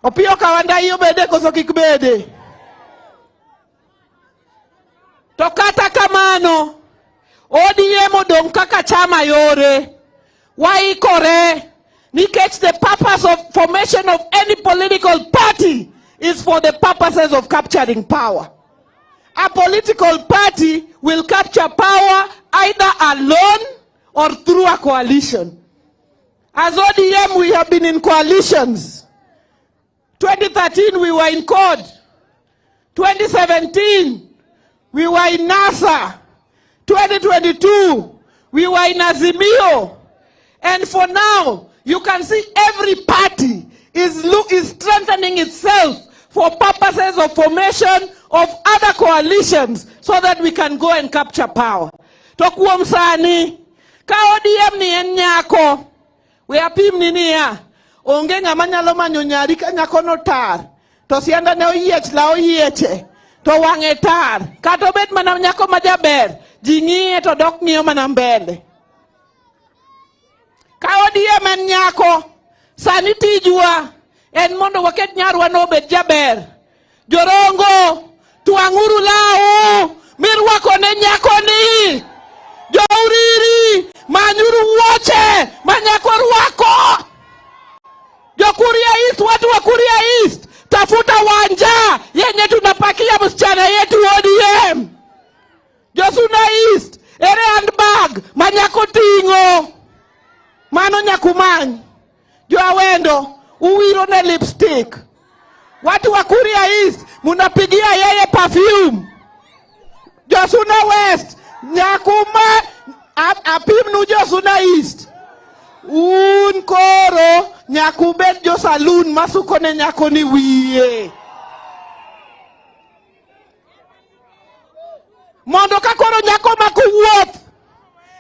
Opiyo Kawandai obede koso kik bede? To kata kamano, ODM odong' kaka chama yore. Waikore nikech the purpose of formation of any political party is for the purposes of capturing power. A political party will capture power either alone or through a coalition. As ODM, we have been in coalitions. 2013, we were in CORD. 2017, we were in NASA. 2022, we were in Azimio. And for now, you can see every party is strengthening itself for purposes of formation of other coalitions so that we can go and capture power. To kuom sani, ka ODM ni en nyako, we apim ni niya, onge ng'ama nyalo manyo nyari ka nyako no tar, to sianda ne oyiech la oyieche, to wang'e tar, kata obed mana nyako ma jaber, ji ng'iye to dok ng'iyo mana mbele. Ka ODM en nyako, sani tijwa en mondo waket nyarwa no obed jaber. Jorongo, twang'uru law mirwako ne nyakoni. Jouriri, manyuru wuoche ma nyako rwako. Jokuria East, watu wa Kuria East, tafuta wanja yenye tunapakia msichana yetu ODM. Josuna East, ere handbag ma nyako ting'o. Mano nyakumany. Joawendo, uwiro ne lipstick. Watu wa Kuria East, munapigia yeye perfume. Josuna West, nyakuma apimnu Josuna East. Un koro nyakubed jo saloon masuko ne nyako ni wiye. Mondo ka koro nyako mako wuoth,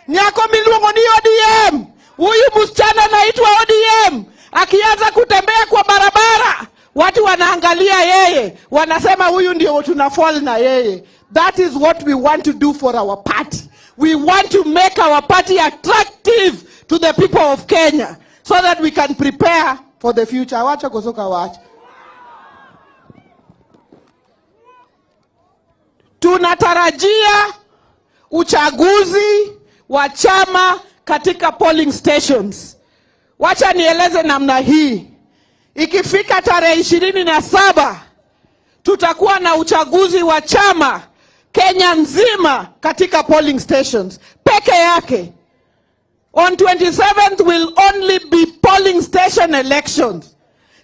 nyako miluongo ni ODM, huyu msichana anaitwa ODM, akianza kutembea kwa barabara, watu wanaangalia yeye, wanasema huyu ndio tuna fall na yeye. That is what we want to do for our party. We want to make our party attractive to the people of Kenya so that we can prepare for the future. Wacha kosoka wacha. Tunatarajia uchaguzi wa chama katika polling stations. Wacha nieleze namna hii. Ikifika tarehe 27 tutakuwa na uchaguzi wa chama Kenya nzima katika polling stations peke yake. On 27th will only be polling station elections.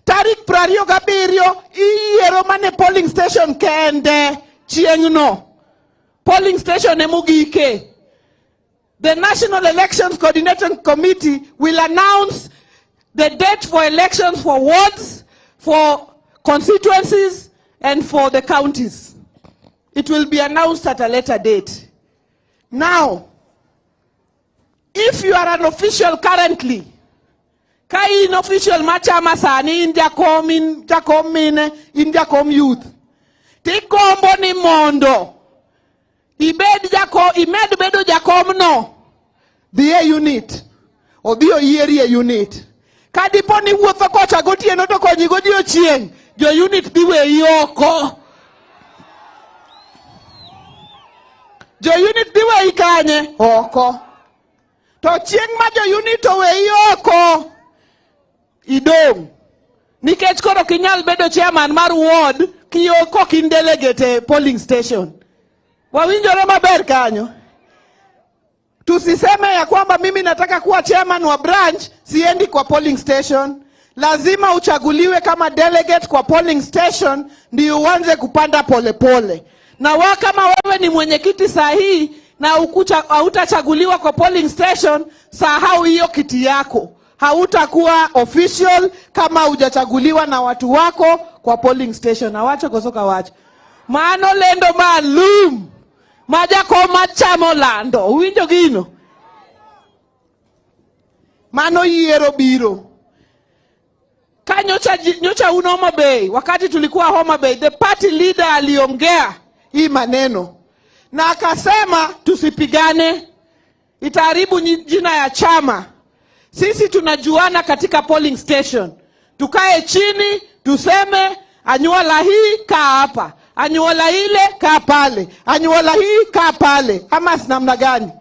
Tarik 27 iyiero mane polling station kende chieng'no. Polling station emogike. The National Elections Coordinating Committee will announce the date for elections for wards, for constituencies, and for the counties. It will be announced at a later date. Now, if you are an official currently, ka in official mar chama sani, in jakom, in jakom mine, in jakom youth, tigombo ni mondo ibed jako, imed bedo jakom no, dhi e unit, odhi oyieri e unit. Ka dipo ni wuotho kocha gotieno to konyi godiochieng', jo unit dhi weyi oko. Jo unit dhi weyi kanye? Oko. To chieng' ma jo unit oweyi oko, idong'. Nikech koro ok inyal bedo chairman mar ward kok in delegate e polling station. Wawinjore maber kanyo? Tusiseme ya kwamba mimi nataka kuwa chairman wa branch, siendi kwa polling station. Lazima uchaguliwe kama delegate kwa polling station ndio uanze kupanda polepole pole. Na wa kama wewe ni mwenyekiti sahihi na hautachaguliwa kwa polling station, sahau hiyo kiti yako. Hautakuwa official kama hujachaguliwa na watu wako kwa polling station. Awacho kosoka wacho. Mano lendo maalum ma jakom machamo lando. Uwinjo gino? Mano yiero biro. Ka nyocha un Homa Bay, wakati tulikuwa Homa Bay, the party leader aliongea hii maneno na akasema tusipigane, itaharibu jina ya chama. Sisi tunajuana katika polling station, tukae chini tuseme anyuola hii kaa hapa, anyuola ile kaa pale, anyuola hii kaa pale, ama si namna gani?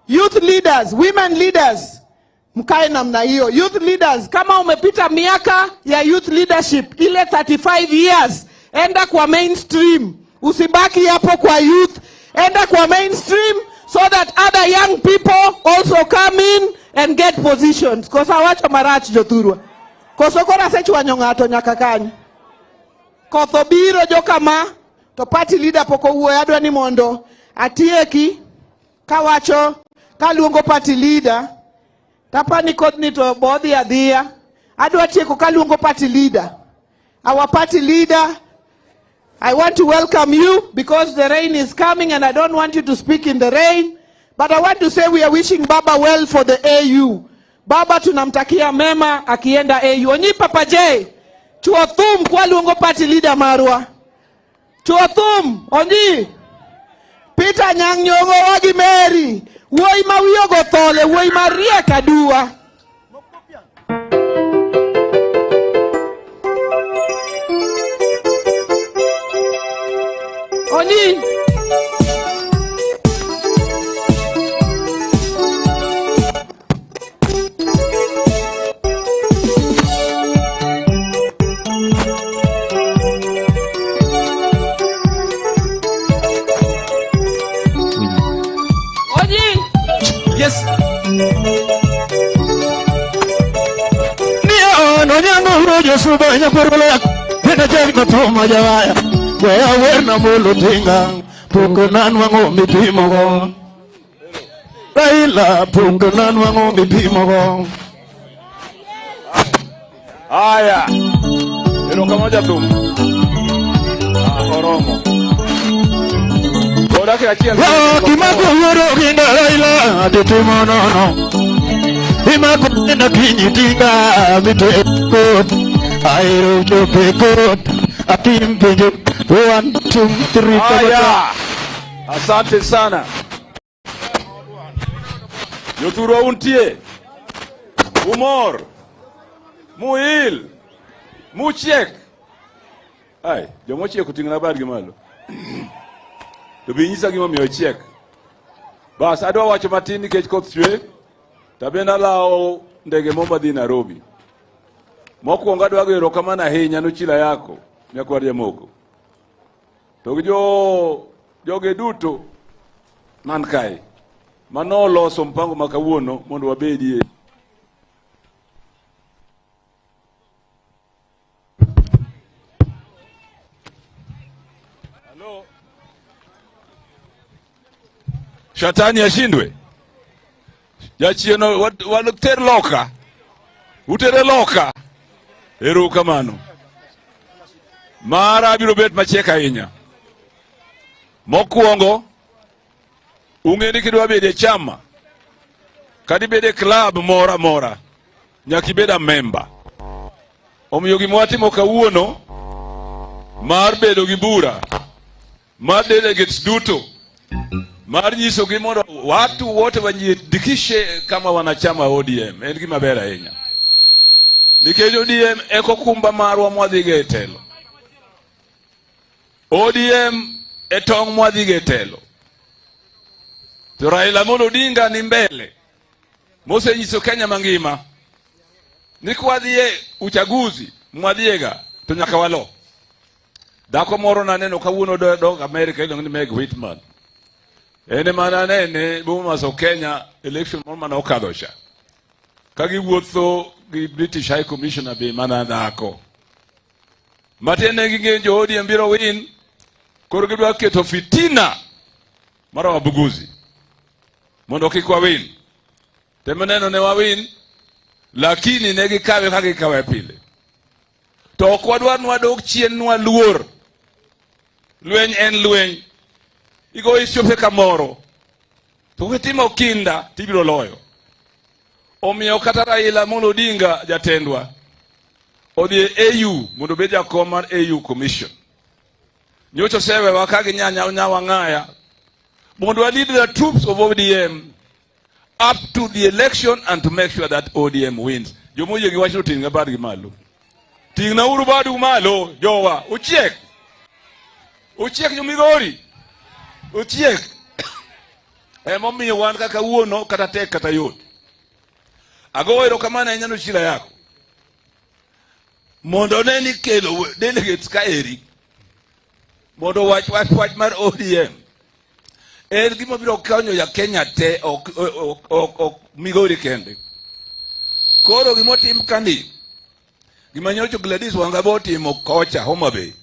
Youth leaders, women leaders, mkae namna hiyo. Youth leaders, kama umepita miaka ya youth leadership ile 35 years, enda kwa mainstream. Usibaki hapo kwa youth, enda kwa mainstream so that other young people also come in and get positions. Kosa wacho marach jothurwa. Koso koro asechwanyo ng'ato nyaka kanyo. Koth obiro jokama, to party leader pok owuoyo. Adwa ni mondo atieki kawacho, kaluongo party leader. Tapani kodhni to bodhi adhiya. Adwa tieko kaluongo party leader. Our party leader, I want to welcome you because the rain is coming and I don't want you to speak in the rain. But I want to say we are wishing Baba well for the AU. Baba tunamtakia mema akienda AU. Onyi Papa J, chuo thum kwa luongo party leader marwa. Chuo thum, onyi. Peter Nyang' Nyong'o wagi Mary. Wuoyi ma wiye ogo thole, wuoyi mariek aduwa. Onyi. Yes. Ni onyango urojo suba nyakorolo Bena jari kotoma jawaya Weya werna molo tinga Pungo nanwango mipimogo Raila pungo nanwango mipimogo. Haya. Erokamano thum. Oromo. Odake achiel. Kimako wuoro ginda Raila Titimo nono Imako nena kinyi tinga Mite kot Aero chope kot Atim penjo 1 2 3. Haya. Asante sana. Jothurwa untie. Umor. Muil. Muchiek. Ai, jomochiek oting'o badgi malo. To bi nyisa gimomiyo ochiek. Bas, adwa wacho matin nikech koth chwe. To bende alawo ndege moro madhi Nairobi. Mokwongo adwa goyo erokamano ahinya nochila yako nyakwar Jamoko. To gi jo joge duto man kae manoloso mpango ma kawuono mondo wabedie. Shetani ashindwe. Jachien water loka. Utere loka. Erokamano. Mara biro bet machiek ahinya. Mokwongo, ung'e ni kidwa bedo e chama, kata ibed e club moro amora, nyaka ibed a member. Omiyo gima watimo kawuono mar bedo gi bura mar delegates duto mar nyisogi mondo watu wote wajiandikishe kama wanachama ODM en gima ber ahinya. Nikech ODM e okumba marwa mwadhigo e telo. ODM e tong' mwadhigo e telo. To Raila Amolo Odinga ni mbele mosenyiso Kenya mangima ni kwadhie uchaguzi mwadhiega to nyaka walo. Dhako moro naneno kawuono dok Amerika iluongo ni Meg Whitman. En ema nanene Bomas of Kenya election moro mane okadho cha. Ka giwuotho gi British High Commissioner be mana dhako. Matiende ging'eyo jo ODM biro win, koro gidwa keto fitina mar wabuguzi mondo kik wawin. Temo neno ne wawin, lakini ne gikawe kaka gikawe pile. To ok wadwar ni wadok chien nwaluor. Lweny en lweny. Igo ichope kamoro. To kitimo kinda tibiro loyo. Omiyo kata Raila Amolo Odinga jatendwa odhi e AU mondo obed jakom mar AU Commission. Nyocha osewewa ka ginyanya nyawa ng'aya mondo wa lead the troops of ODM up to the election and to make sure that ODM wins. Jomoyie gi wachno ting' badgi malo. Ting'na uru badu malo jowa uchiek. Uchiek jo Migori. Uchiek. Emomiyo wan kaka wuono kata tek kata yot. Ago erokamano ahinya ne Ochila yako. Mondo ne ni kelo delegates ka eri. Mondo wach wach wach mar ODM. En gima biro konyo ja Kenya te ok ok ok, ok Migori kende. Koro gimotim kani gima nyocha Gladys Wanga bo otimo kocha Homa Bay.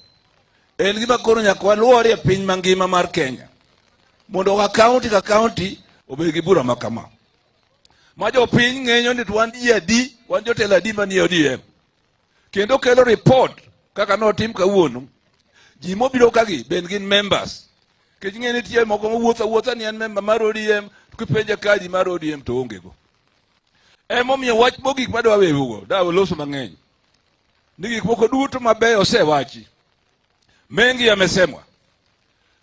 En gima koro nyaka waluor e piny mangima mar Kenya. Mondo ka county ka county obed gi bura ma kama. Ma jopiny ng'eyo ni to wan ji adi, wan jotelo adi manie ODM. Kendo kelo report kaka notim kawuono. Ji mobiro kagi ben gin members. Nikech ing'e nitie moko mowuotho awuotha ni en member mar ODM, to kipenje kadi mar ODM to onge go. Emomiyo wach mogik madwa weyougo, da waloso mang'eny. Ni gik moko duto mabeyo osewachi. Mengi yamesemwa.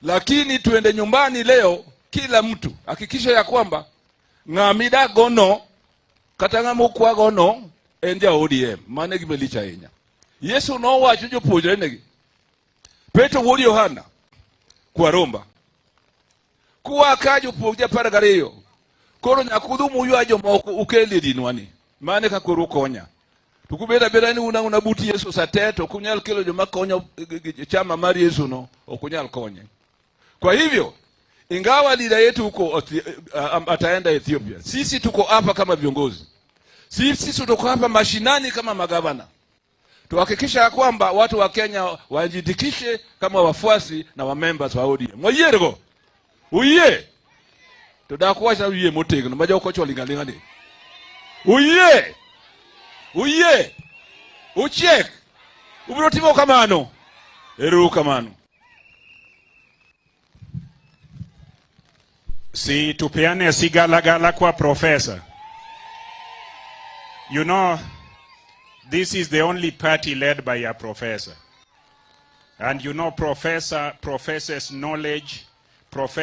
Lakini tuende nyumbani leo, kila mtu hakikisha ya kwamba ng'ama idak gono kata ng'ama okwagono en ja ODM. Mano e gima lich ahinya. Yesu nowacho jopuonjrenegi. Petro wuod Yohana, kwa romba. Kuwa ka jopuonj 12. Koro nyaka udhi muywa jomoko ukel e dinwa ni. Mano e kaka koro ukonya. To kubet abeda ni un auna but Yesu sate to ok unyal kelo joma konyo chama mar Yesu no, ok unyal konye. Kwa hivyo, ingawa leader yetu huko ataenda Ethiopia, sisi tuko hapa kama viongozi. Sisi tuko hapa mashinani kama magavana. Tuhakikisha ya kwamba watu wa Kenya wajiandikishe kama wafuasi na wa members wa ODM. Mwayiergo. Uyie. To dak wacha uyie motegno ma jok ocho linga linga ni. Uyie. Uyie. Uchiek. Ubiro timo kamano. Ero kamano. Si tupeane sigalagala kwa profesa. You know, this is the only party led by a professor. And you know, professor professes knowledge, professor